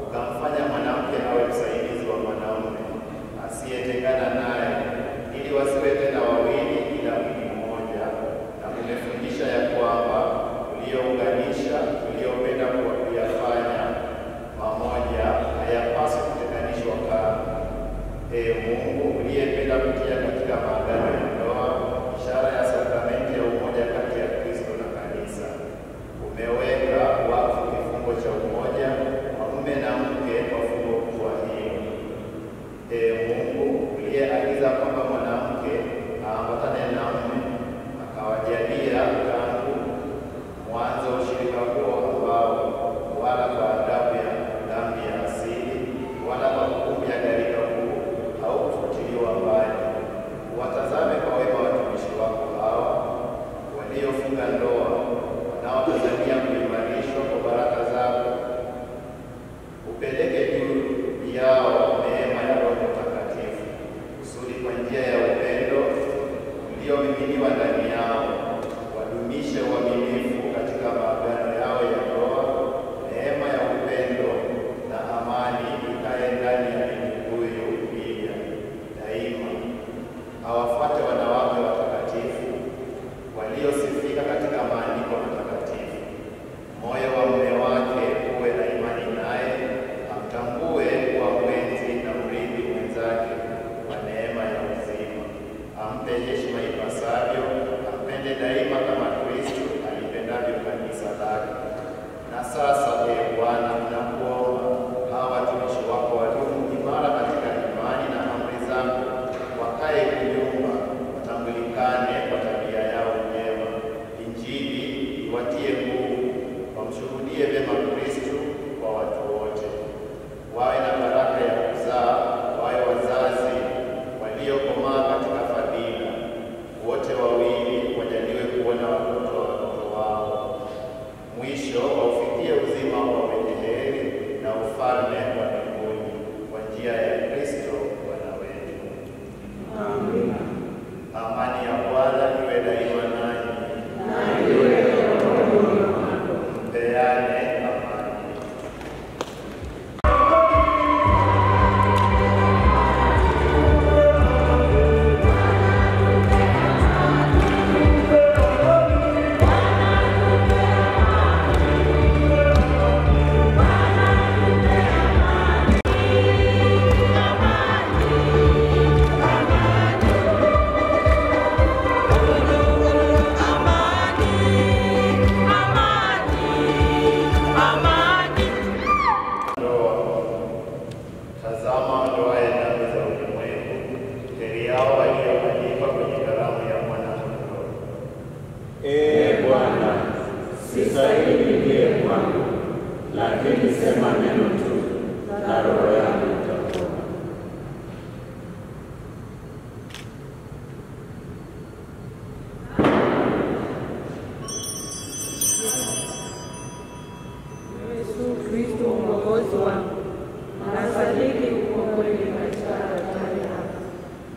ukamfanya mwanamke awe msaidizi wa mwanamume asiyetengana naye, ili wasiwe tena wawili ila mwili mmoja, na umefundisha ya kwamba uliyounganisha, uliyopenda kuyafanya pamoja, hayapaswi kutenganishwa kamwe. Ee Mungu uliyependa kutia katika maagano ya ndoa ishara ya sakramenti ya umoja kati ya Kristo na kanisa, umeweka wakfu kifungo cha umoja wa mume na mke kwa fungo kubwa hilo. Ee Mungu uliyeagiza kwamba mwanamke aambatane na mume, akawajalia tangu mwanzo ushirika huo ambao wala kwa adabu ya dhambi ya asili wala kwa hukumu ya gharika kuu haukufutiliwa mbali. Watazame kwa wema watumishi wako hawa waliofunga ndoa, wanaotazamia kuimarishwa kwa baraka zako. Upeleke juu yao neema ya Roho Mtakatifu, kusudi kwa njia ya upendo uliomiminiwa ndani yao wadumishe uaminifu katika maagano yao ya ndoa. Neema ya upendo na amani ikae ndani ya binti huyu Lilian daima. Awafuate wanawake watakatifu waliosifika katika maandiko matakatifu. Moyo wa mume wake uwe na imani naye, amtambue kuwa mwenzi na mrithi mwenzake wa neema ya uzima. Ampe heshima ipasavyo, ampende daima kama Kristo alipendavyo kanisa lake. Na sasa, ee Bwana, tunakuomba hawa watumishi wako wadumu imara katika imani na amri zako, wakae kunyumba, watambulikane kwa tabia yao njema. Injili iwatie nguvu, wamshuhudie vyema Kristo kwa watu wote. Wawe na baraka ya kuzaa, wawe wazazi waliokomaa katika fadhila. Wote wawili wajaliwe kuona watoto wa watoto wao. Mwisho waufikie uzima wa wenye heri na ufalme wa mbinguni, kwa njia ya Kristo Bwana wetu. Amina. Amani ya Bwana iwe daima nanyi. Na iwe rohoni mwako. Sistahili uingie kwangu, lakini sema neno tu, na roho yangu itapona. Yesu Kristo Mwokozi wangu, nasadiki uko kweli katika altari hapa.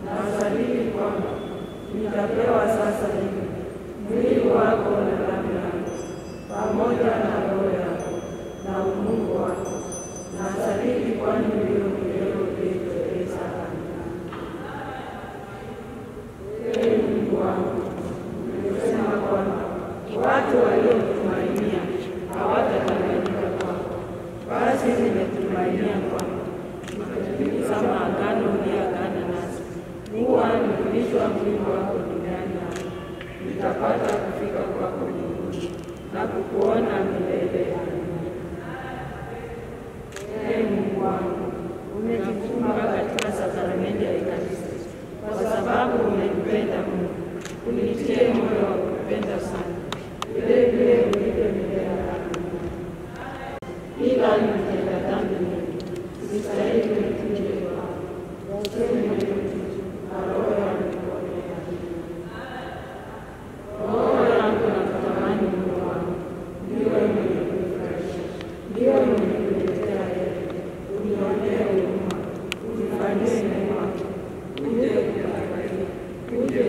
Nasadiki kwamba nitapewa sasa hivi mwili wako na damu yako, pamoja na roho yako na umungu wako. Nasadiki kwani ndiyo milele uliyetueleza. Amina. Ee Mungu wangu, ulisema kwamba watu waliokutumainia hawatadanganyika kwako. Basi nimetumainia kwamba nitatimiza maagano uliyoagana nasi, huwa nikilishwa mwili wako duniani hapa, nitapata kufika kwako mbinguni na kukuona milele. Amina. Ee Mungu wangu, umejifunga katika sakramenti ya Ekaristi kwa sababu umenipenda Mungu, unitie moyo wa kupenda sana, vile vile unipe milele. Amina. Ila nimetenda dhambi nyingi, sistahili nikuje kwako. Useme neno tu, na roho yangu ipone. Amina. Roho yangu nakutamani Mungu wangu, ndiwe mwenye kunifurahisha, ndiwe mwenye kuniletea heri. Unionee huruma, unifanyie mema, uje kutakatifu, uje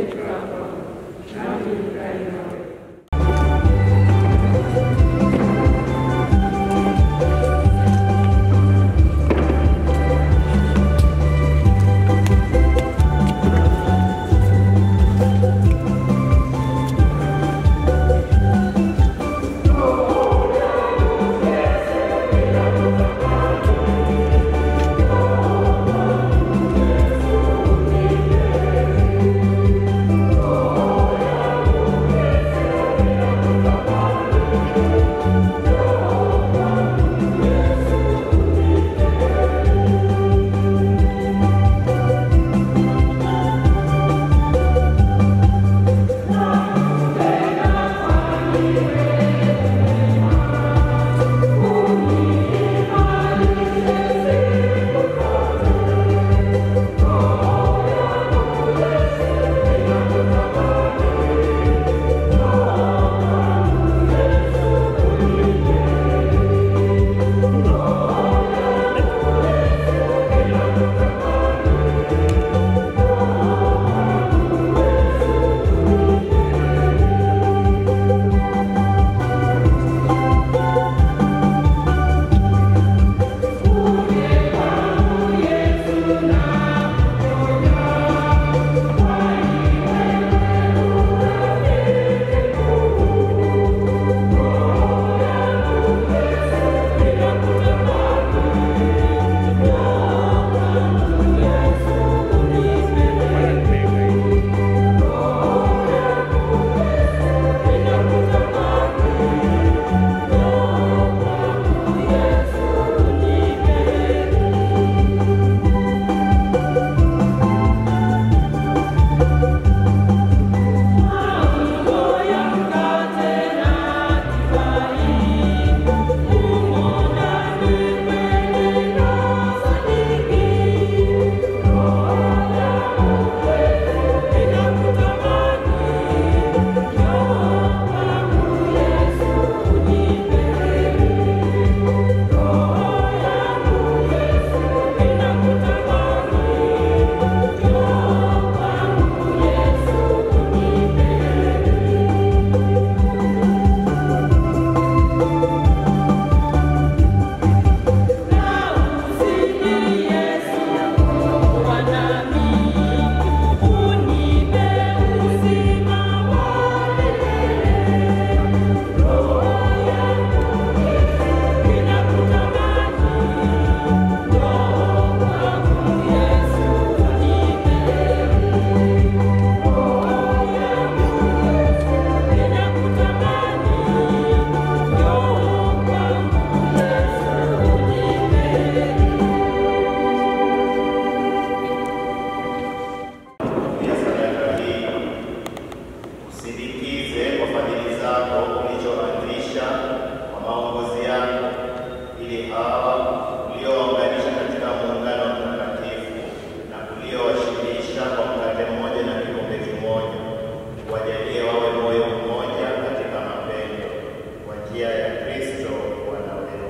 njia ya Kristo Bwana wetu.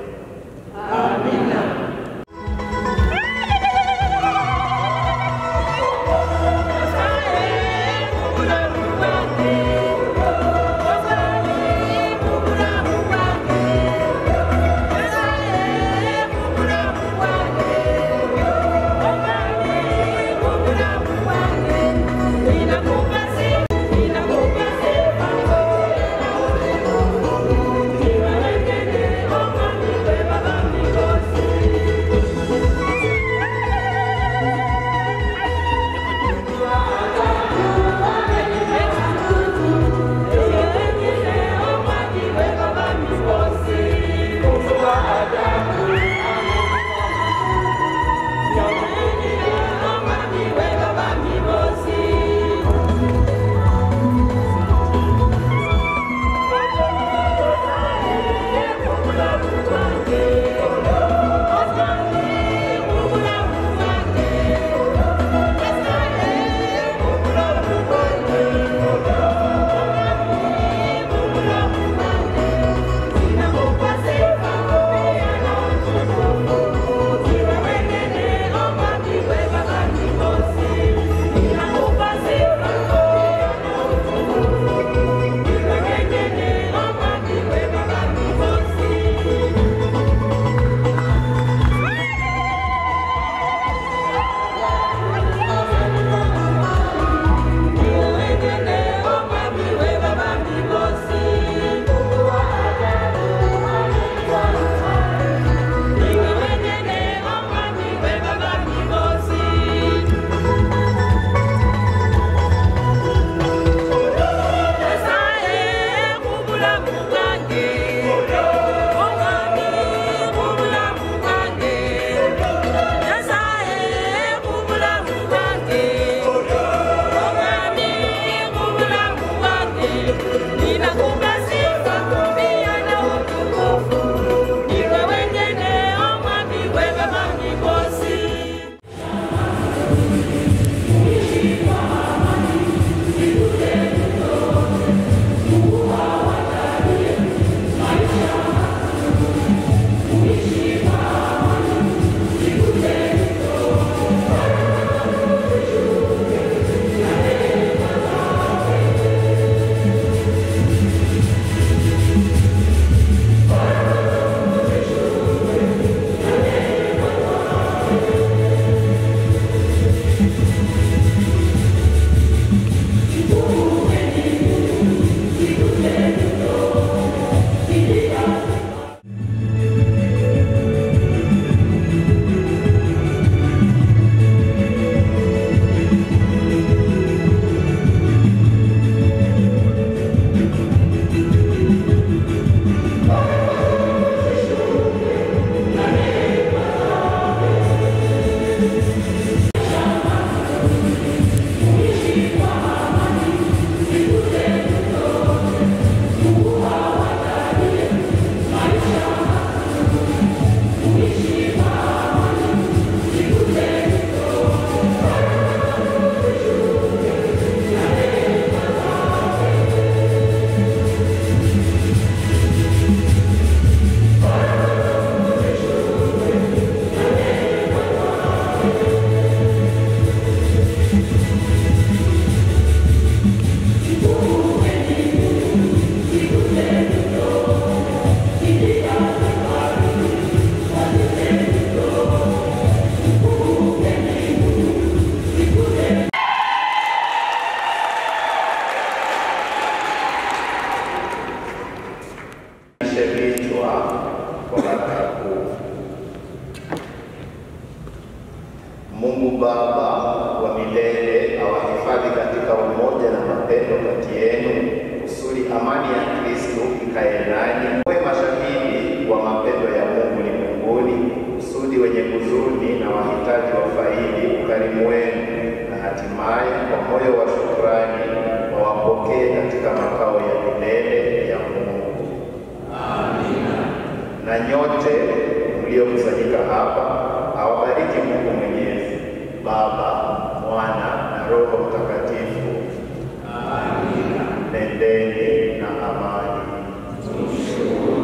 Amina. Mungu Baba wa milele awahifadhi katika umoja na mapendo kati yenu, kusudi amani ya Kristo ikae nanyi. Mwe mashahidi wa mapendo ya Mungu ulimwenguni, kusudi wenye huzuni na wahitaji wafaidi ukarimu wenu, na hatimaye kwa moyo wa shukrani wawapokee katika makao ya milele ya Mungu. Amina. Na nyote mliokusanyika hapa, awabariki Mungu Mwenyezi, Baba, Mwana na Roho Mtakatifu. Amina. Nendeni na amani. Tumshukuru.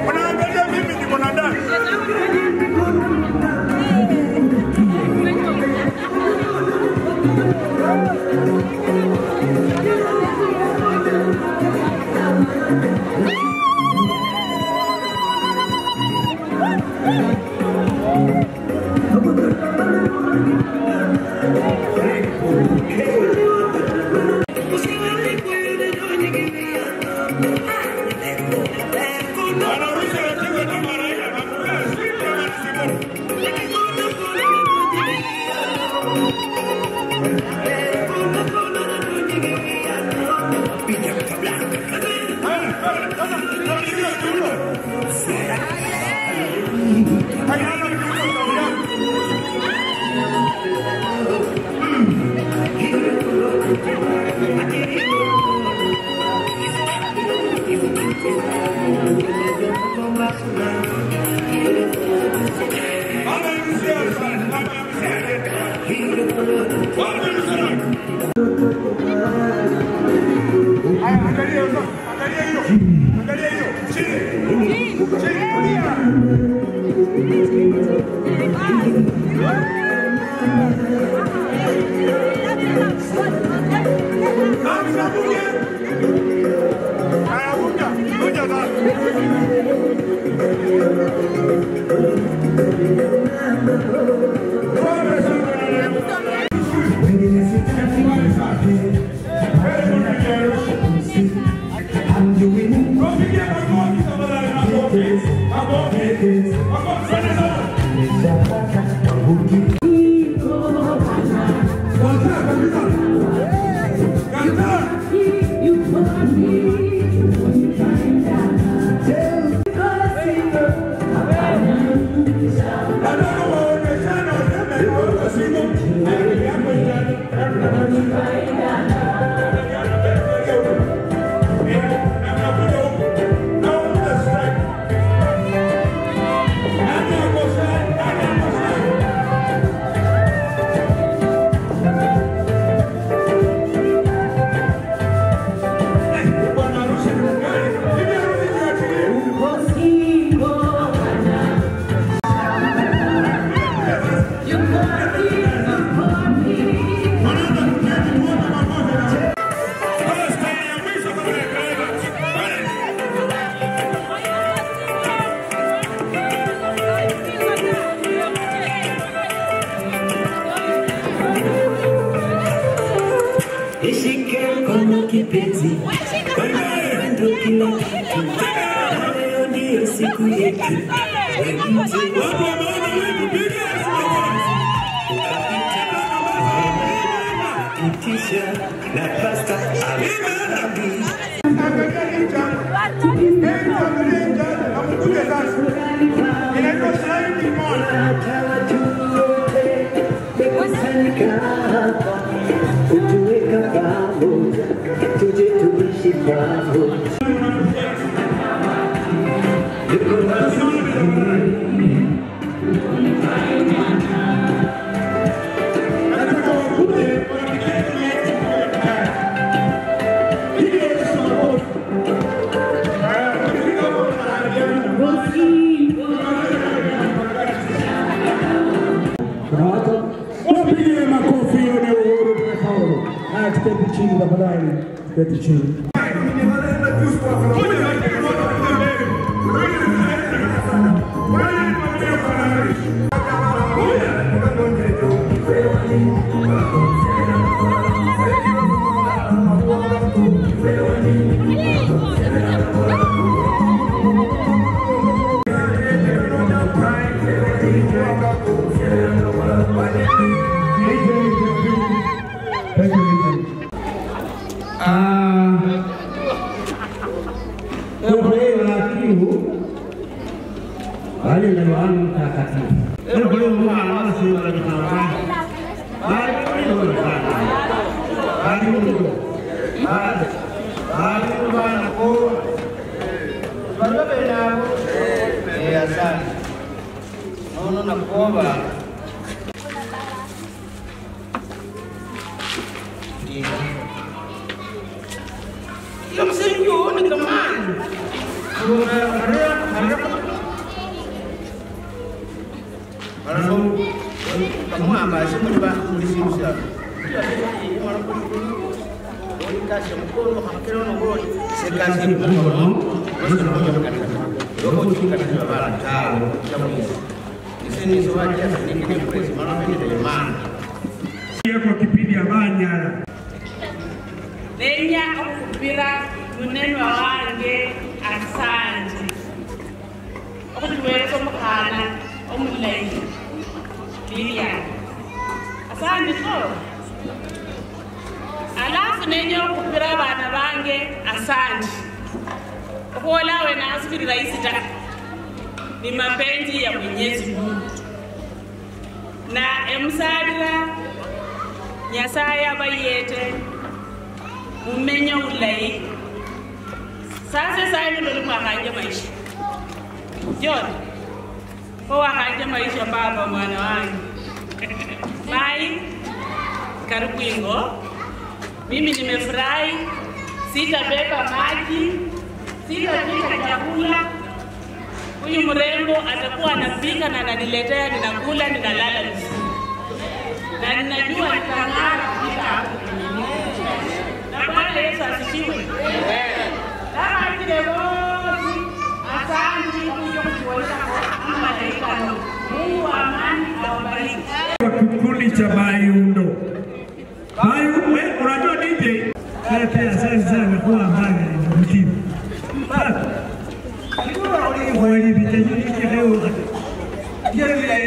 Wanaangalia mimi ni mwanadamu. Baba, utuweka pamoja, tuje tuishi pamoja. Wapige makofi ni Uhuru tumefaulu. Haya, tuketi chini tafadhali, tuketi chini. Kwa kipindi ya banyala nenya okupira munenwa wange asante okutuwereza omukhana omulayi Lilian asante so alafu nenya okupira abana bange asante okhuola wena asibiri rahisi ta ni mapenzi ya Mwenyezi Mungu na emsalira Nyasaye abayete mumenye ulayi sasa sayi ndo mwakanje maisha John kwa wakanje maisha baba mwana wangu mai karibu ingo mimi nimefurahi sitabeba maji sitapika chakula huyu mrembo atakuwa anapika na ananiletea ninakula ninalala vizuri na ninajua nitang'ara kupita hapo. Na Bwana Yesu asifiwe. Asante kuja kutuonyesha malaika. Mungu wa amani awabariki. Kwa kikundi cha Bayundo. Bayu, wewe unajua DJ? Pia sasa amekuwa mbali na mtibu. Basi. Alikuwa ulivyo vitendo leo. Yeye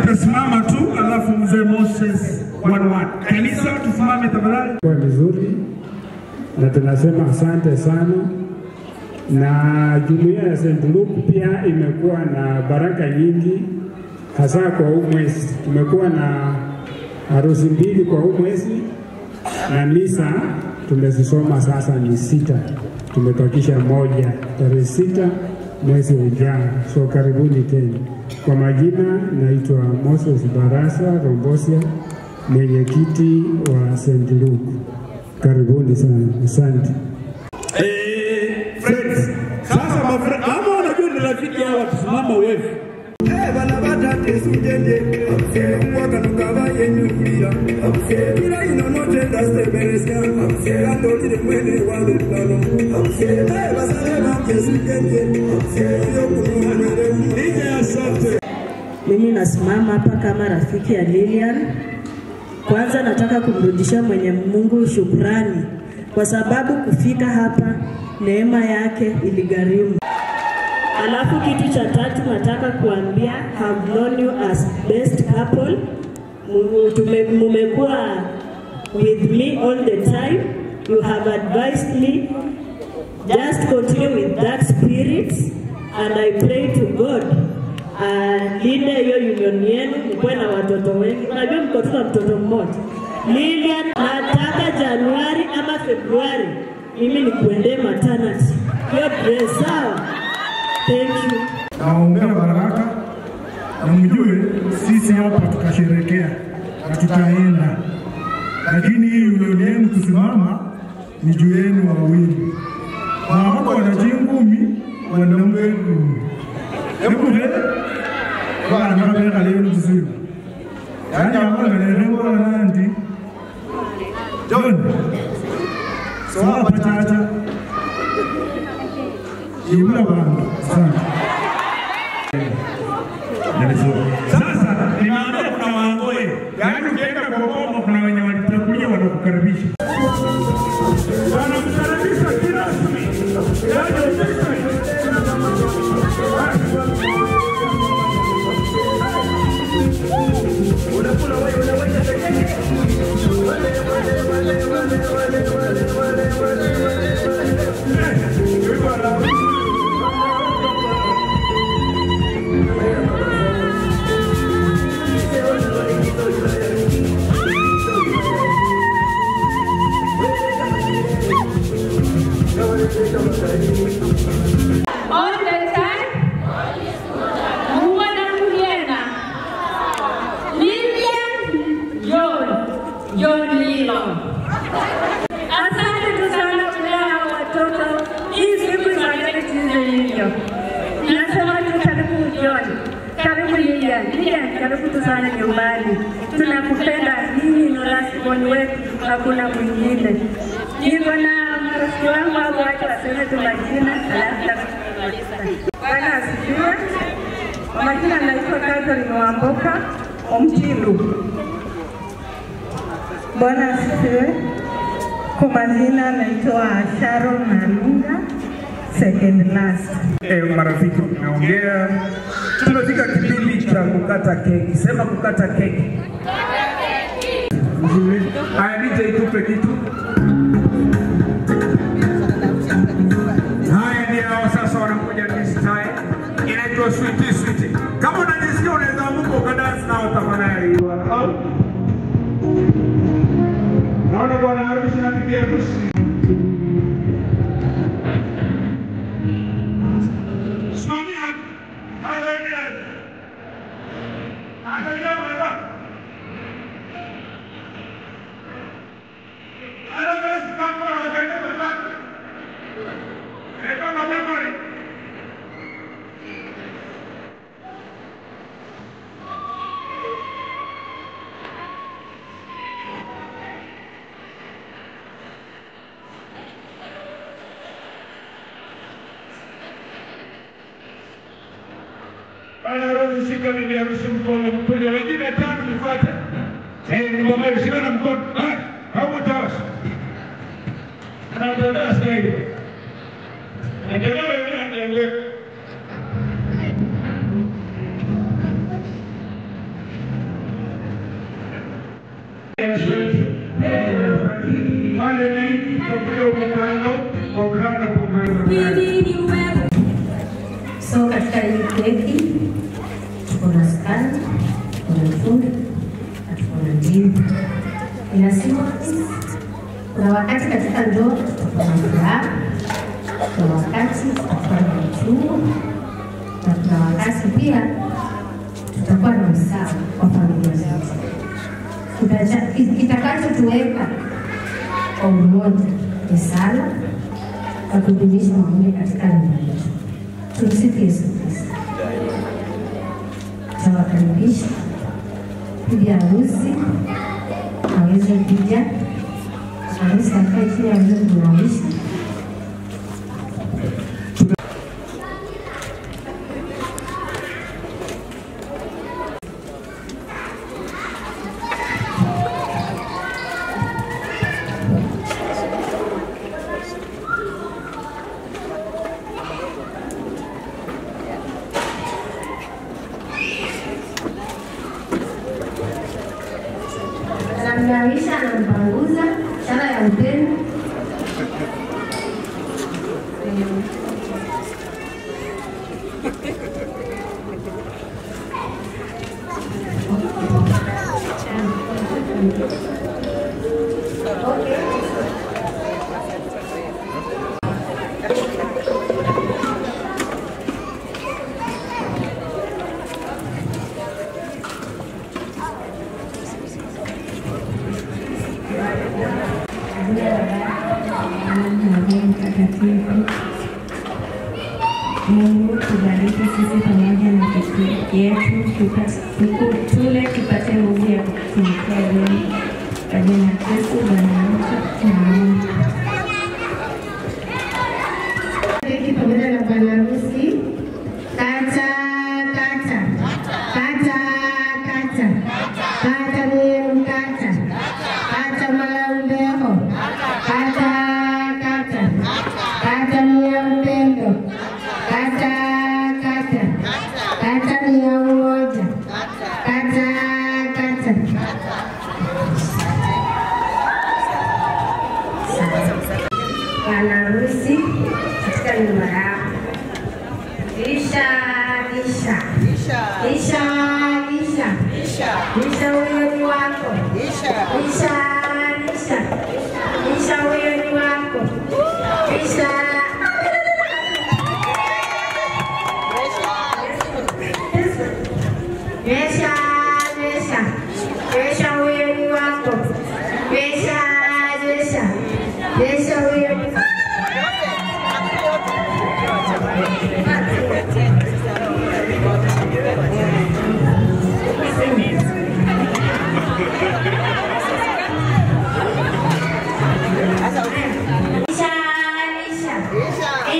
Tusimama tu alafu mzee Moses 11. Kanisa tusimame tafadhali. Kwa vizuri na tunasema asante sana. Na jumuiya ya St. Luke pia imekuwa na baraka nyingi hasa kwa huu mwezi. Tumekuwa na harusi mbili kwa huu mwezi na misa tumezisoma sasa ni 6. Tumebakisha moja tarehe 6 mwezi ujao. So karibuni tena. Kwa majina naitwa Moses Barasa Rombosia, mwenyekiti wa St. Luke. Karibuni sana. Asante. Friends, sasa kama unajua ni rafiki yao tusimama wewe. Bana batate sujende, kwa kanuka yenyu. Mimi nasimama hapa kama rafiki ya Lilian. Kwanza nataka kumrudishia mwenye Mungu shukrani kwa sababu kufika hapa neema yake iligharimu. Alafu kitu cha tatu nataka kuambia, have known you as best couple. Mumekuwa with me all the time. You have advised me. Just continue with that spirit and I pray to God. Linde hiyo union yenu, mkuwe na watoto wengi. Unajua mko tu na mtoto mmoja. Lilian, nataka Januari ama Februari mimi nikuendee maternity. Hiyo dress sawa. Thank you. Naombea baraka na mjue sisi hapa tutasherekea na tutaenda, lakini hii union yenu kusimama ni juu yenu wawili. Na hapo wanachingumi wanambe hebu bana nakabeka leo tusiwe. Yaani ambaye ndio nandi John sawa pachacha ibula bantu asante. Sasa nimeambia kuna waangoe, yaani ukienda kwa boma kuna wenye walitakuja wanakukaribisha. Wanakukaribisha kirasmi. Yaani officially. All the time. Muwana Muliena. Lilian John. John Lilo. Asante tu sana kulea watoto. Hii siku ifanyike jinsi ilivyo. Nasema tu karibu John. Karibu Lilian. Lilian, karibu tu sana nyumbani. Tunakupenda, nyinyi ni rafiki wetu, hakuna mwingine. Niko na marafiki wangu hapo, wacha waseme tu majina alafu. Bwana asifiwe. Kwa majina naitwa Catherine Wamboka Omchindu. Bwana asifiwe. Kwa majina naitwa Sharon Nalunga, second last. Marafiki tumeongea, tumefika kipindi cha kukata keki. Sema kukata keki. Haya, DJ tupe kitu. Haya ndio sasa wanakuja this time. Inaitwa sweet sweet. Kama unajisikia unaweza amka ukadance nao tafadhali. Naona bwana harusi na bibi harusi. Simamia. Haleluya. Haleluya. Shika bibi harusi mkono mkono, wengine tano nifuate. Niombe shika na mkono. Hapo tawas. Na dada sasa. Endelea wewe, endelea. So katika hii keki tuko na sukari, tuko na tunda na tuko na ndimu. Inasema kuna wakati katika ndoa tutakuwa na furaha, kuna wakati tutakuwa na uchungu, na kuna wakati pia tutakuwa na usawa kwa familia zetu. Kitakachotuweka kwa umoja ni sala na kudumisha maombi katika nyumba yetu. Tumsifu Yesu Kristo. Tawakaribisha bibi harusi aweze kuja. Harusi akae chini aweze kunawisha. Anamnawisha, anampanguza, ishara ya upendo. Mungu tubariki sisi pamoja na keki yetu, tule tupate nguvu ya kutumikia wewe. Kwa jina la Kristo Bwana wetu, amen. Keki pamoja na bwana harusi. Kata kata kata kata kata miru kata kata malaumbeho kata kata kata mia upendo kata kata kata mia umoja kata kata. Bwana harusi katika nyumba yako. Isha isha isha isha isha huyo ni wako. Isha isha isha huyo ni wako. Isha isha isha isha huyo ni wako. Isha isha isha huyo ni Isha, Isha,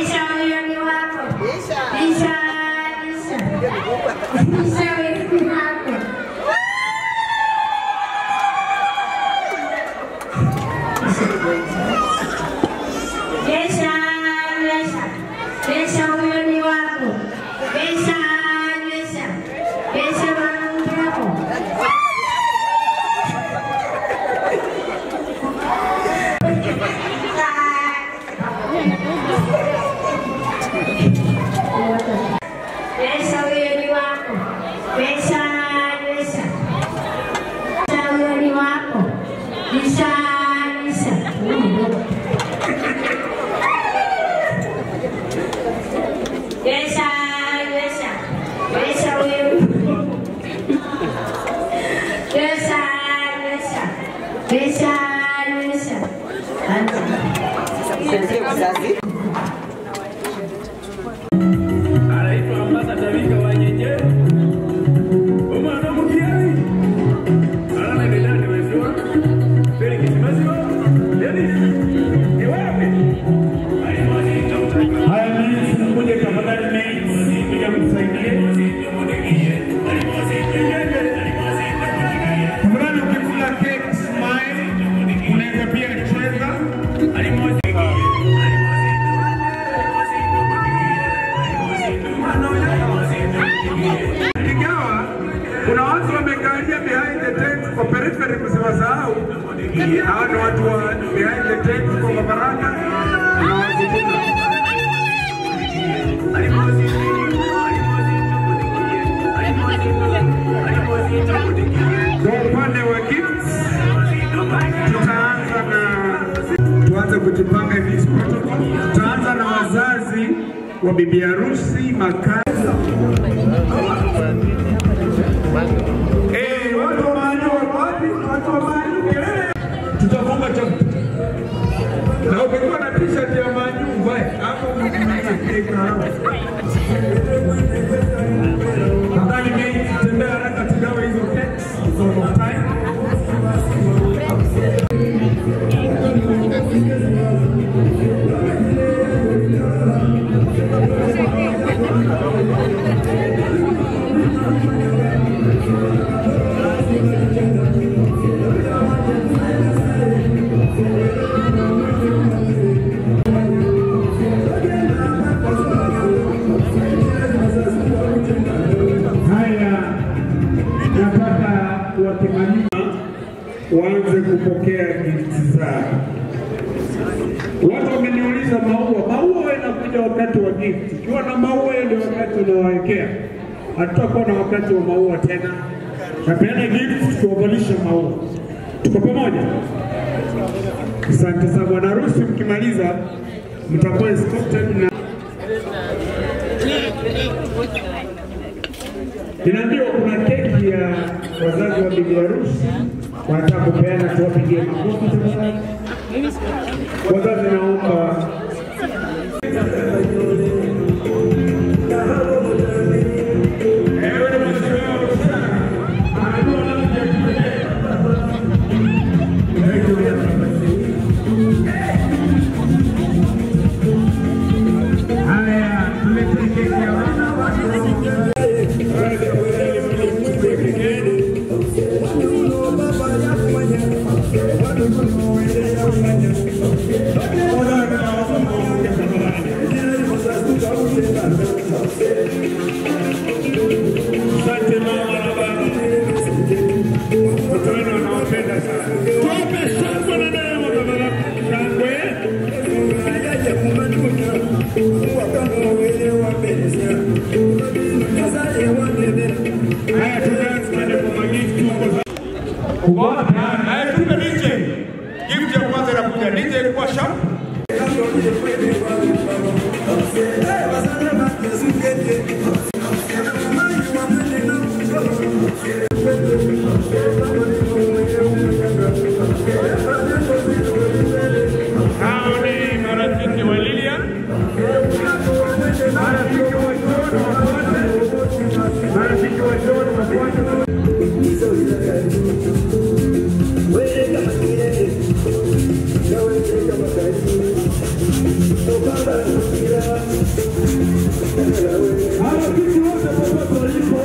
Isha huyo ni wako. Isha, Isha, Isha huyo ni wako. Isha, Isha, Isha huyo ni wako. Isha, Isha, Isha wako. Isha huyo ni wako. Isha, Isha, Isha huyo ni wako. Isha, Isha. Isha, Isha, Isha huyo. Isha, Isha, Isha, Isha. Anaitwa Ambassador Wika Wanyenye. Omwana mukiali. Alana belani weziwa. Felix Maziwa. Dennis. Ewapi? Haya mimi mkuja tafadhali mimi kuja msaidie. Tafadhali ukikula cake smile, unaweza pia cheza. Ingawa kuna watu wamekalia behind the tent kwa periphery, msiwasahau. Hawa ni watu wa behind the tent kwa mabaraka na wakumbuka. Kwa upande wa gifts tutaanza na tuanze kujipanga hivi protocol. Tutaanza na wazazi wa bibi harusi makazi. Watu wa mahali wako wapi? Watu wa mahali kelele. Tutafunga chapter. Na ukikuwa na t-shirt ya manyu uvae. Hapo nadhani mimi tembea haraka tugawe hizo cakes because of time. Haya, nataka wakimaliza waanze kupokea gifti zao. Watu wameniuliza maua, maua yanakuja wakati wa gift. Ukiwa na maua ndio wakati unawawekea. Hatutakuwa na wakati wa maua tena. Napeana gift tuwavalishe maua. Tuko pamoja? Asante sana bwana harusi, mkimaliza mtakuwa escorted na Ninaambiwa kuna keki ya wazazi wa bibi harusi wanataka kupeana, tuwapigie makofi tafadhali. Wazazi naomba haya, tulete keki ya Asante mama na baba. Watoto wenu wanawapenda sana. Tuwape shangwe na nderemo tafadhali. Shangwe. Haya, tunaanza kwenda kwa magift huko. Umeona tayari. Haya, tupe DJ. Gift ya kwanza inakuja. DJ ilikuwa sharp. Hao ni marafiki wa Lilian, marafiki wa John wafuate, marafiki wa John wafuate. Marafiki wote popote walipo,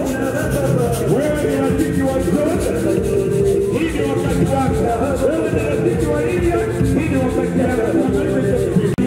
wewe ni rafiki wa John, hii ni wakati wako. Wewe ni rafiki wa Lilian, hii ni wakati wako.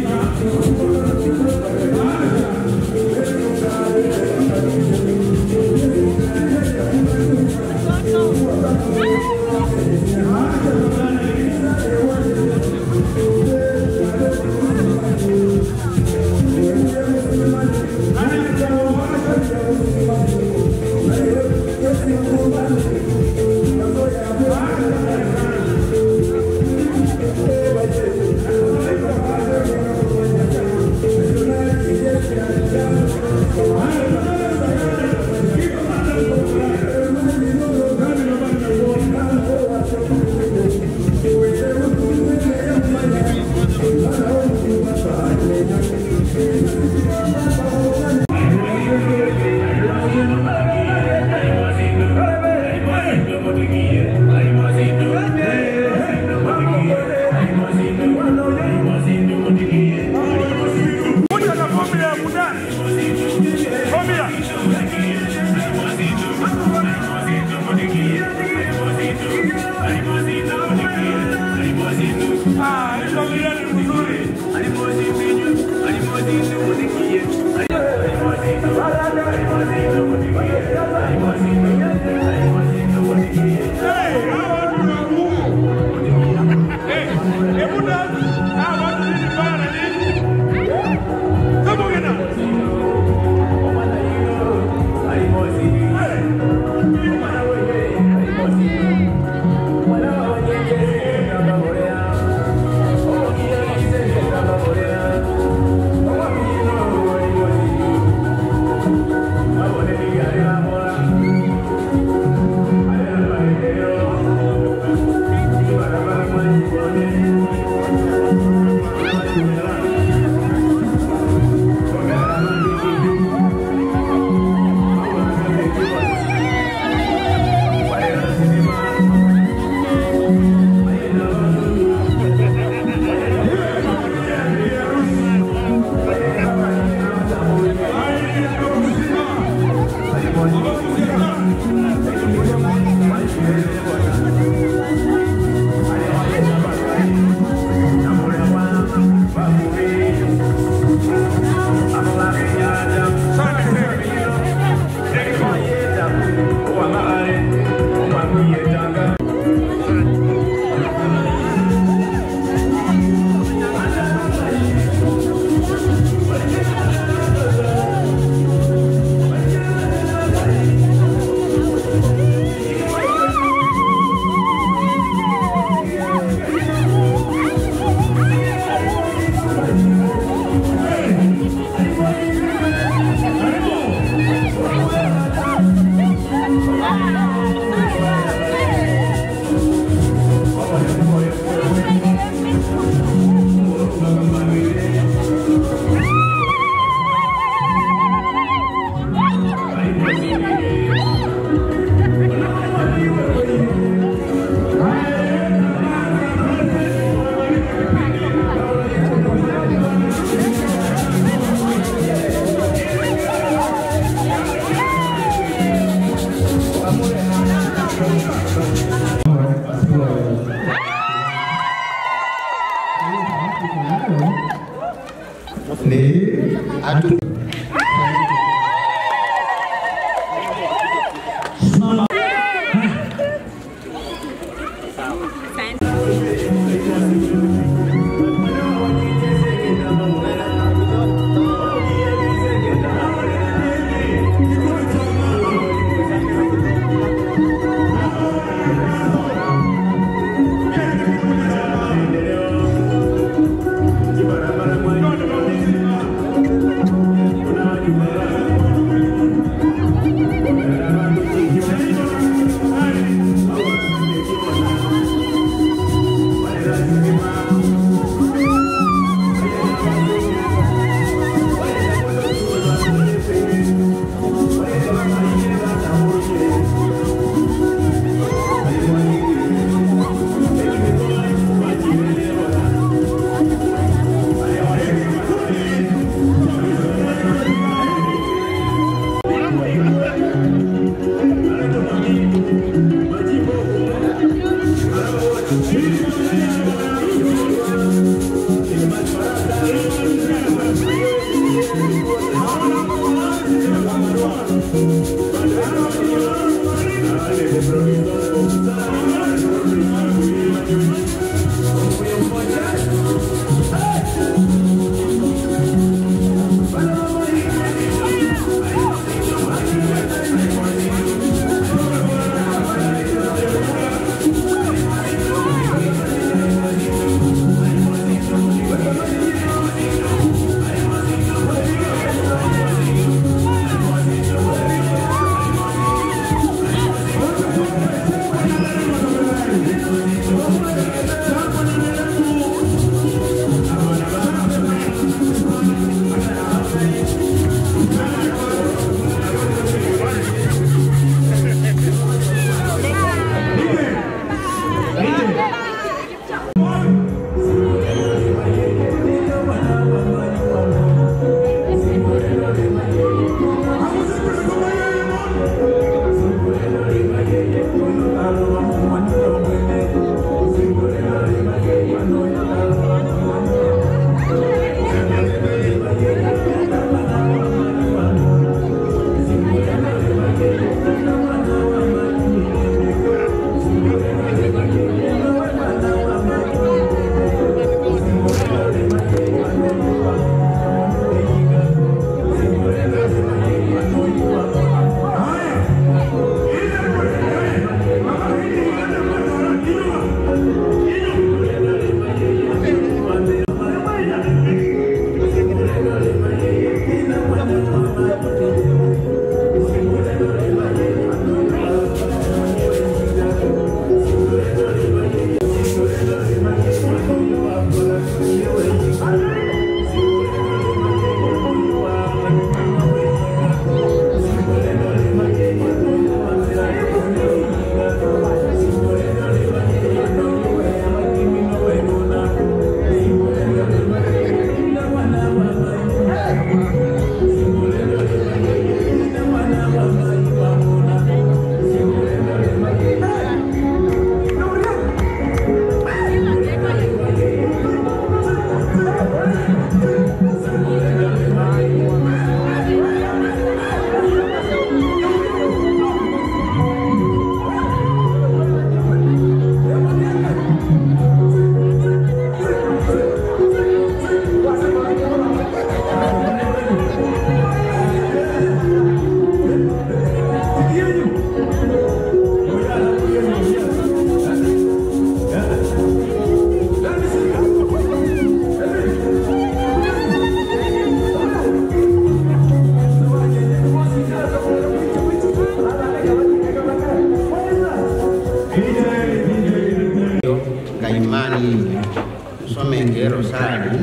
Kuja na formula ya kudani. Formula. Ah, hii familia ni mzuri. Hey, hawa watu ni wagumu. Hey, hebu dance. Hawa watu ni bana nini? Come on now. Hey. Kaimani tusomenge rosari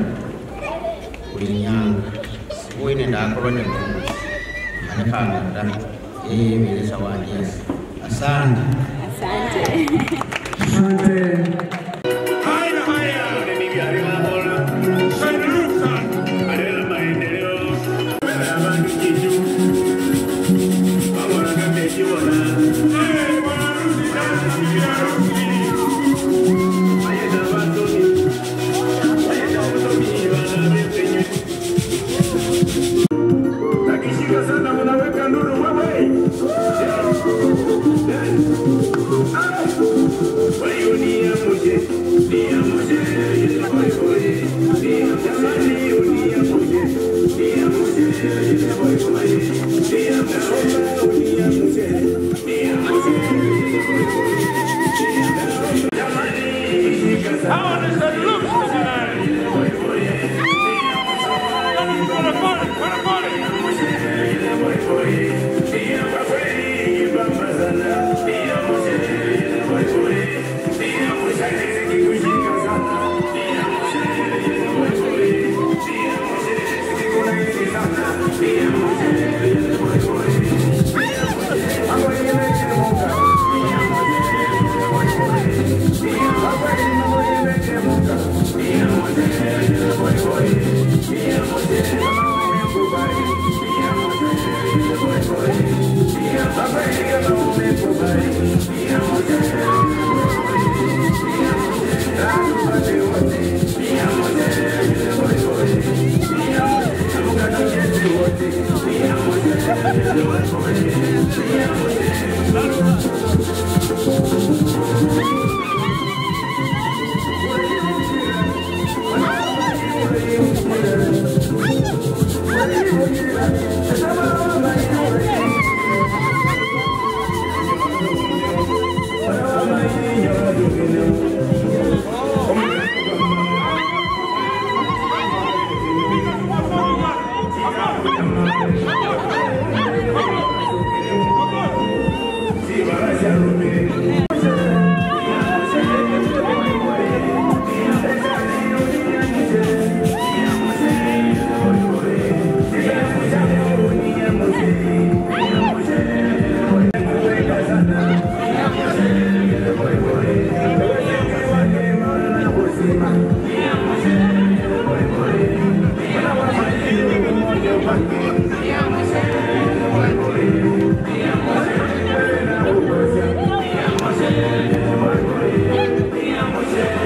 kulinyanga wine ndakolone alekanga yeye zawadi. Asante. Asante. Asante. Haya haya.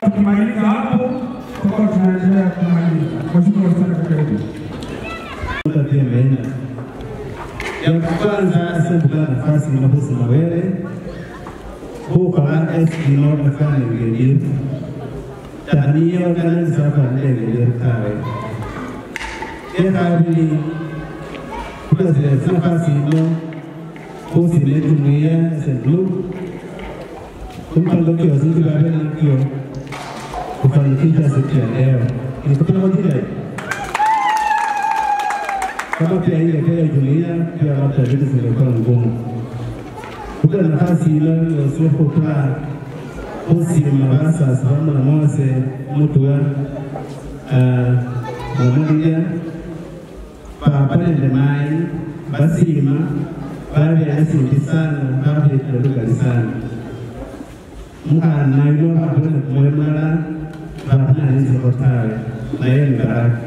Tukimaliza hapo tutakuwa tunaendelea kumaliza. Mheshimiwa sana, karibu. Ya kwanza sembukana nafasi inaposema wewe hukala esino nafanya ngeliru taniyo kana safa ngeliru tawe ya kabili kuna zile nafasi ino kusile jumuiya St. Kumpango kio zingi babe kio kufanikisha siku ya leo ni kupanga majira kama pia ile pia jumuiya pia labda vitu zilikuwa ngumu. Kuna nafasi ile yosufu kwa hosi mabasa sababu na mwase mtu wa mmoja papa nende mai basima baadhi ya sisi sana baadhi ya sana mka na yule hapo mwemala baada ya hizo kotare na yeye ni baraka.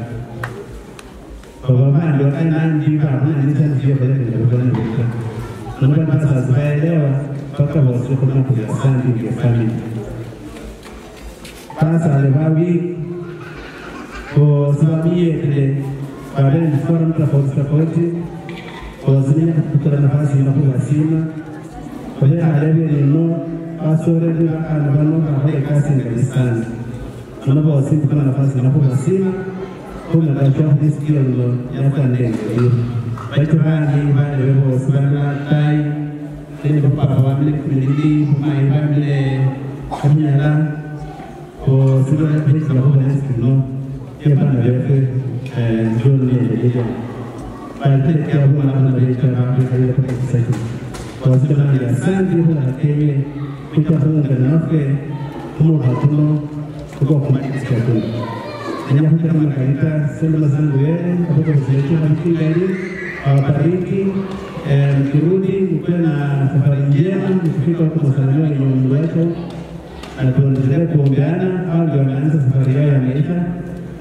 Baba ndio kana ndiva na nisa ndio kwa ndio kwa ndio. Naomba sasa waelewa mpaka wasiwe kama kwa sandi ya family. Sasa alebawi kwa sababu ile baada ya forum tofauti tofauti kwa zile kupata nafasi na kuwasima kwa hiyo alebi ni no asore ndio anabano kwa kazi kanisani. Naomba wasiwe kama nafasi na kuwasima kuna dacha kusikia ndo yatande ndio bacho bandi bale bebo sibana tai ile papa wamle kumiliki mai wamle kamila ko sibana pesa la kwa nesi no ya bana befe ndio ni ndio bale kwa bwana na becha na kwa kwa sasa kwa sibana ya sandi kwa keme kutafunga nafe kumo hatuno kwa kumaliza kwa Ninakuja kama kanisa sema zangu wewe ambapo tunaitwa mchungaji awabariki mkirudi mkiwa na safari njema mkifika huko msalimia ni Mungu wetu na tuendelee kuombeana. Hao ndio wanaanza safari yao ya maisha,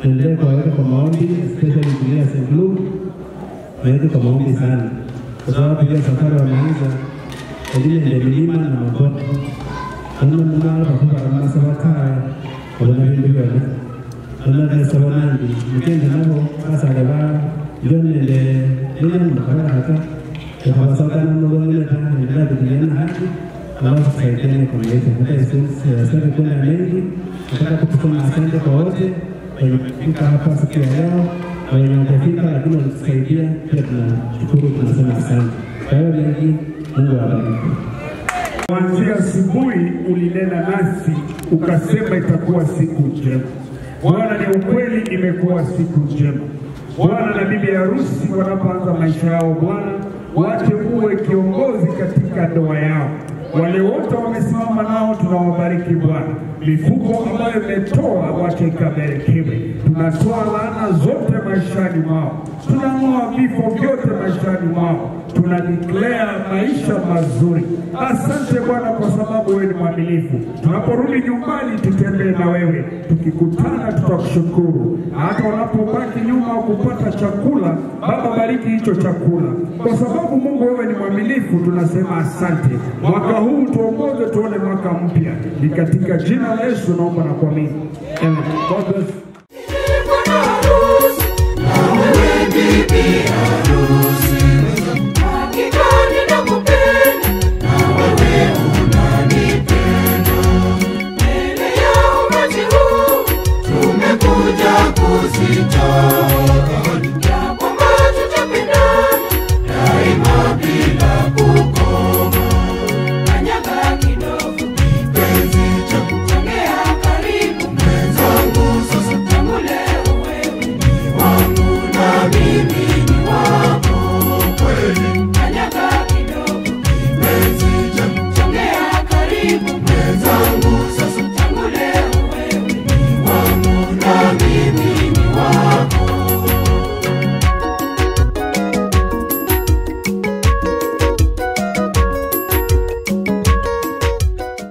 tuendelee kuwaweka kwa maombi, especially jumuiya ya St. Luke waweke kwa maombi sana, kwa sababu hiyo safari wameanza wengine ndio milima na mabonde ana mngalo kwa kama sabaka kwa vindu vyote ana sabonandi mkenda nabo sasa leba jone le ile mkara hata kwa sababu na ngone tena ndio kujiana haki alafu tusaidiane kwa maisha. Hata sasa kuna mengi nataka kusema asante kwa wote waliofika hapa siku ya leo, wenye hawajafika lakini walitusaidia pia tunashukuru, tunasema asante. Kwa hiyo mengi, Mungu awabariki. Kuanzia asubuhi ulinena nasi ukasema itakuwa siku njema. Bwana, ni ukweli, imekuwa siku njema. Bwana na bibi harusi wanapoanza maisha yao, Bwana wache uwe kiongozi katika ndoa yao. Wale wote wamesimama nao tunawabariki Bwana. Mifuko ambayo imetoa wache ikabarikiwe. Tunatoa laana zote maishani mwao, tunang'oa vifo vyote maishani mwao, tunadeclare maisha mazuri. Asante Bwana kwa sababu wewe ni mwaminifu. Tunaporudi nyumbani tutembee na wewe, tukikutana tutakushukuru. Hata wanapobaki nyuma kupata chakula, Baba bariki hicho chakula, kwa sababu Mungu wewe ni mwaminifu. Tunasema asante. Mwaka huu tuongoze tuone mwaka mpya. Ni katika jina la Yesu naomba na kuamini. Amen. God bless.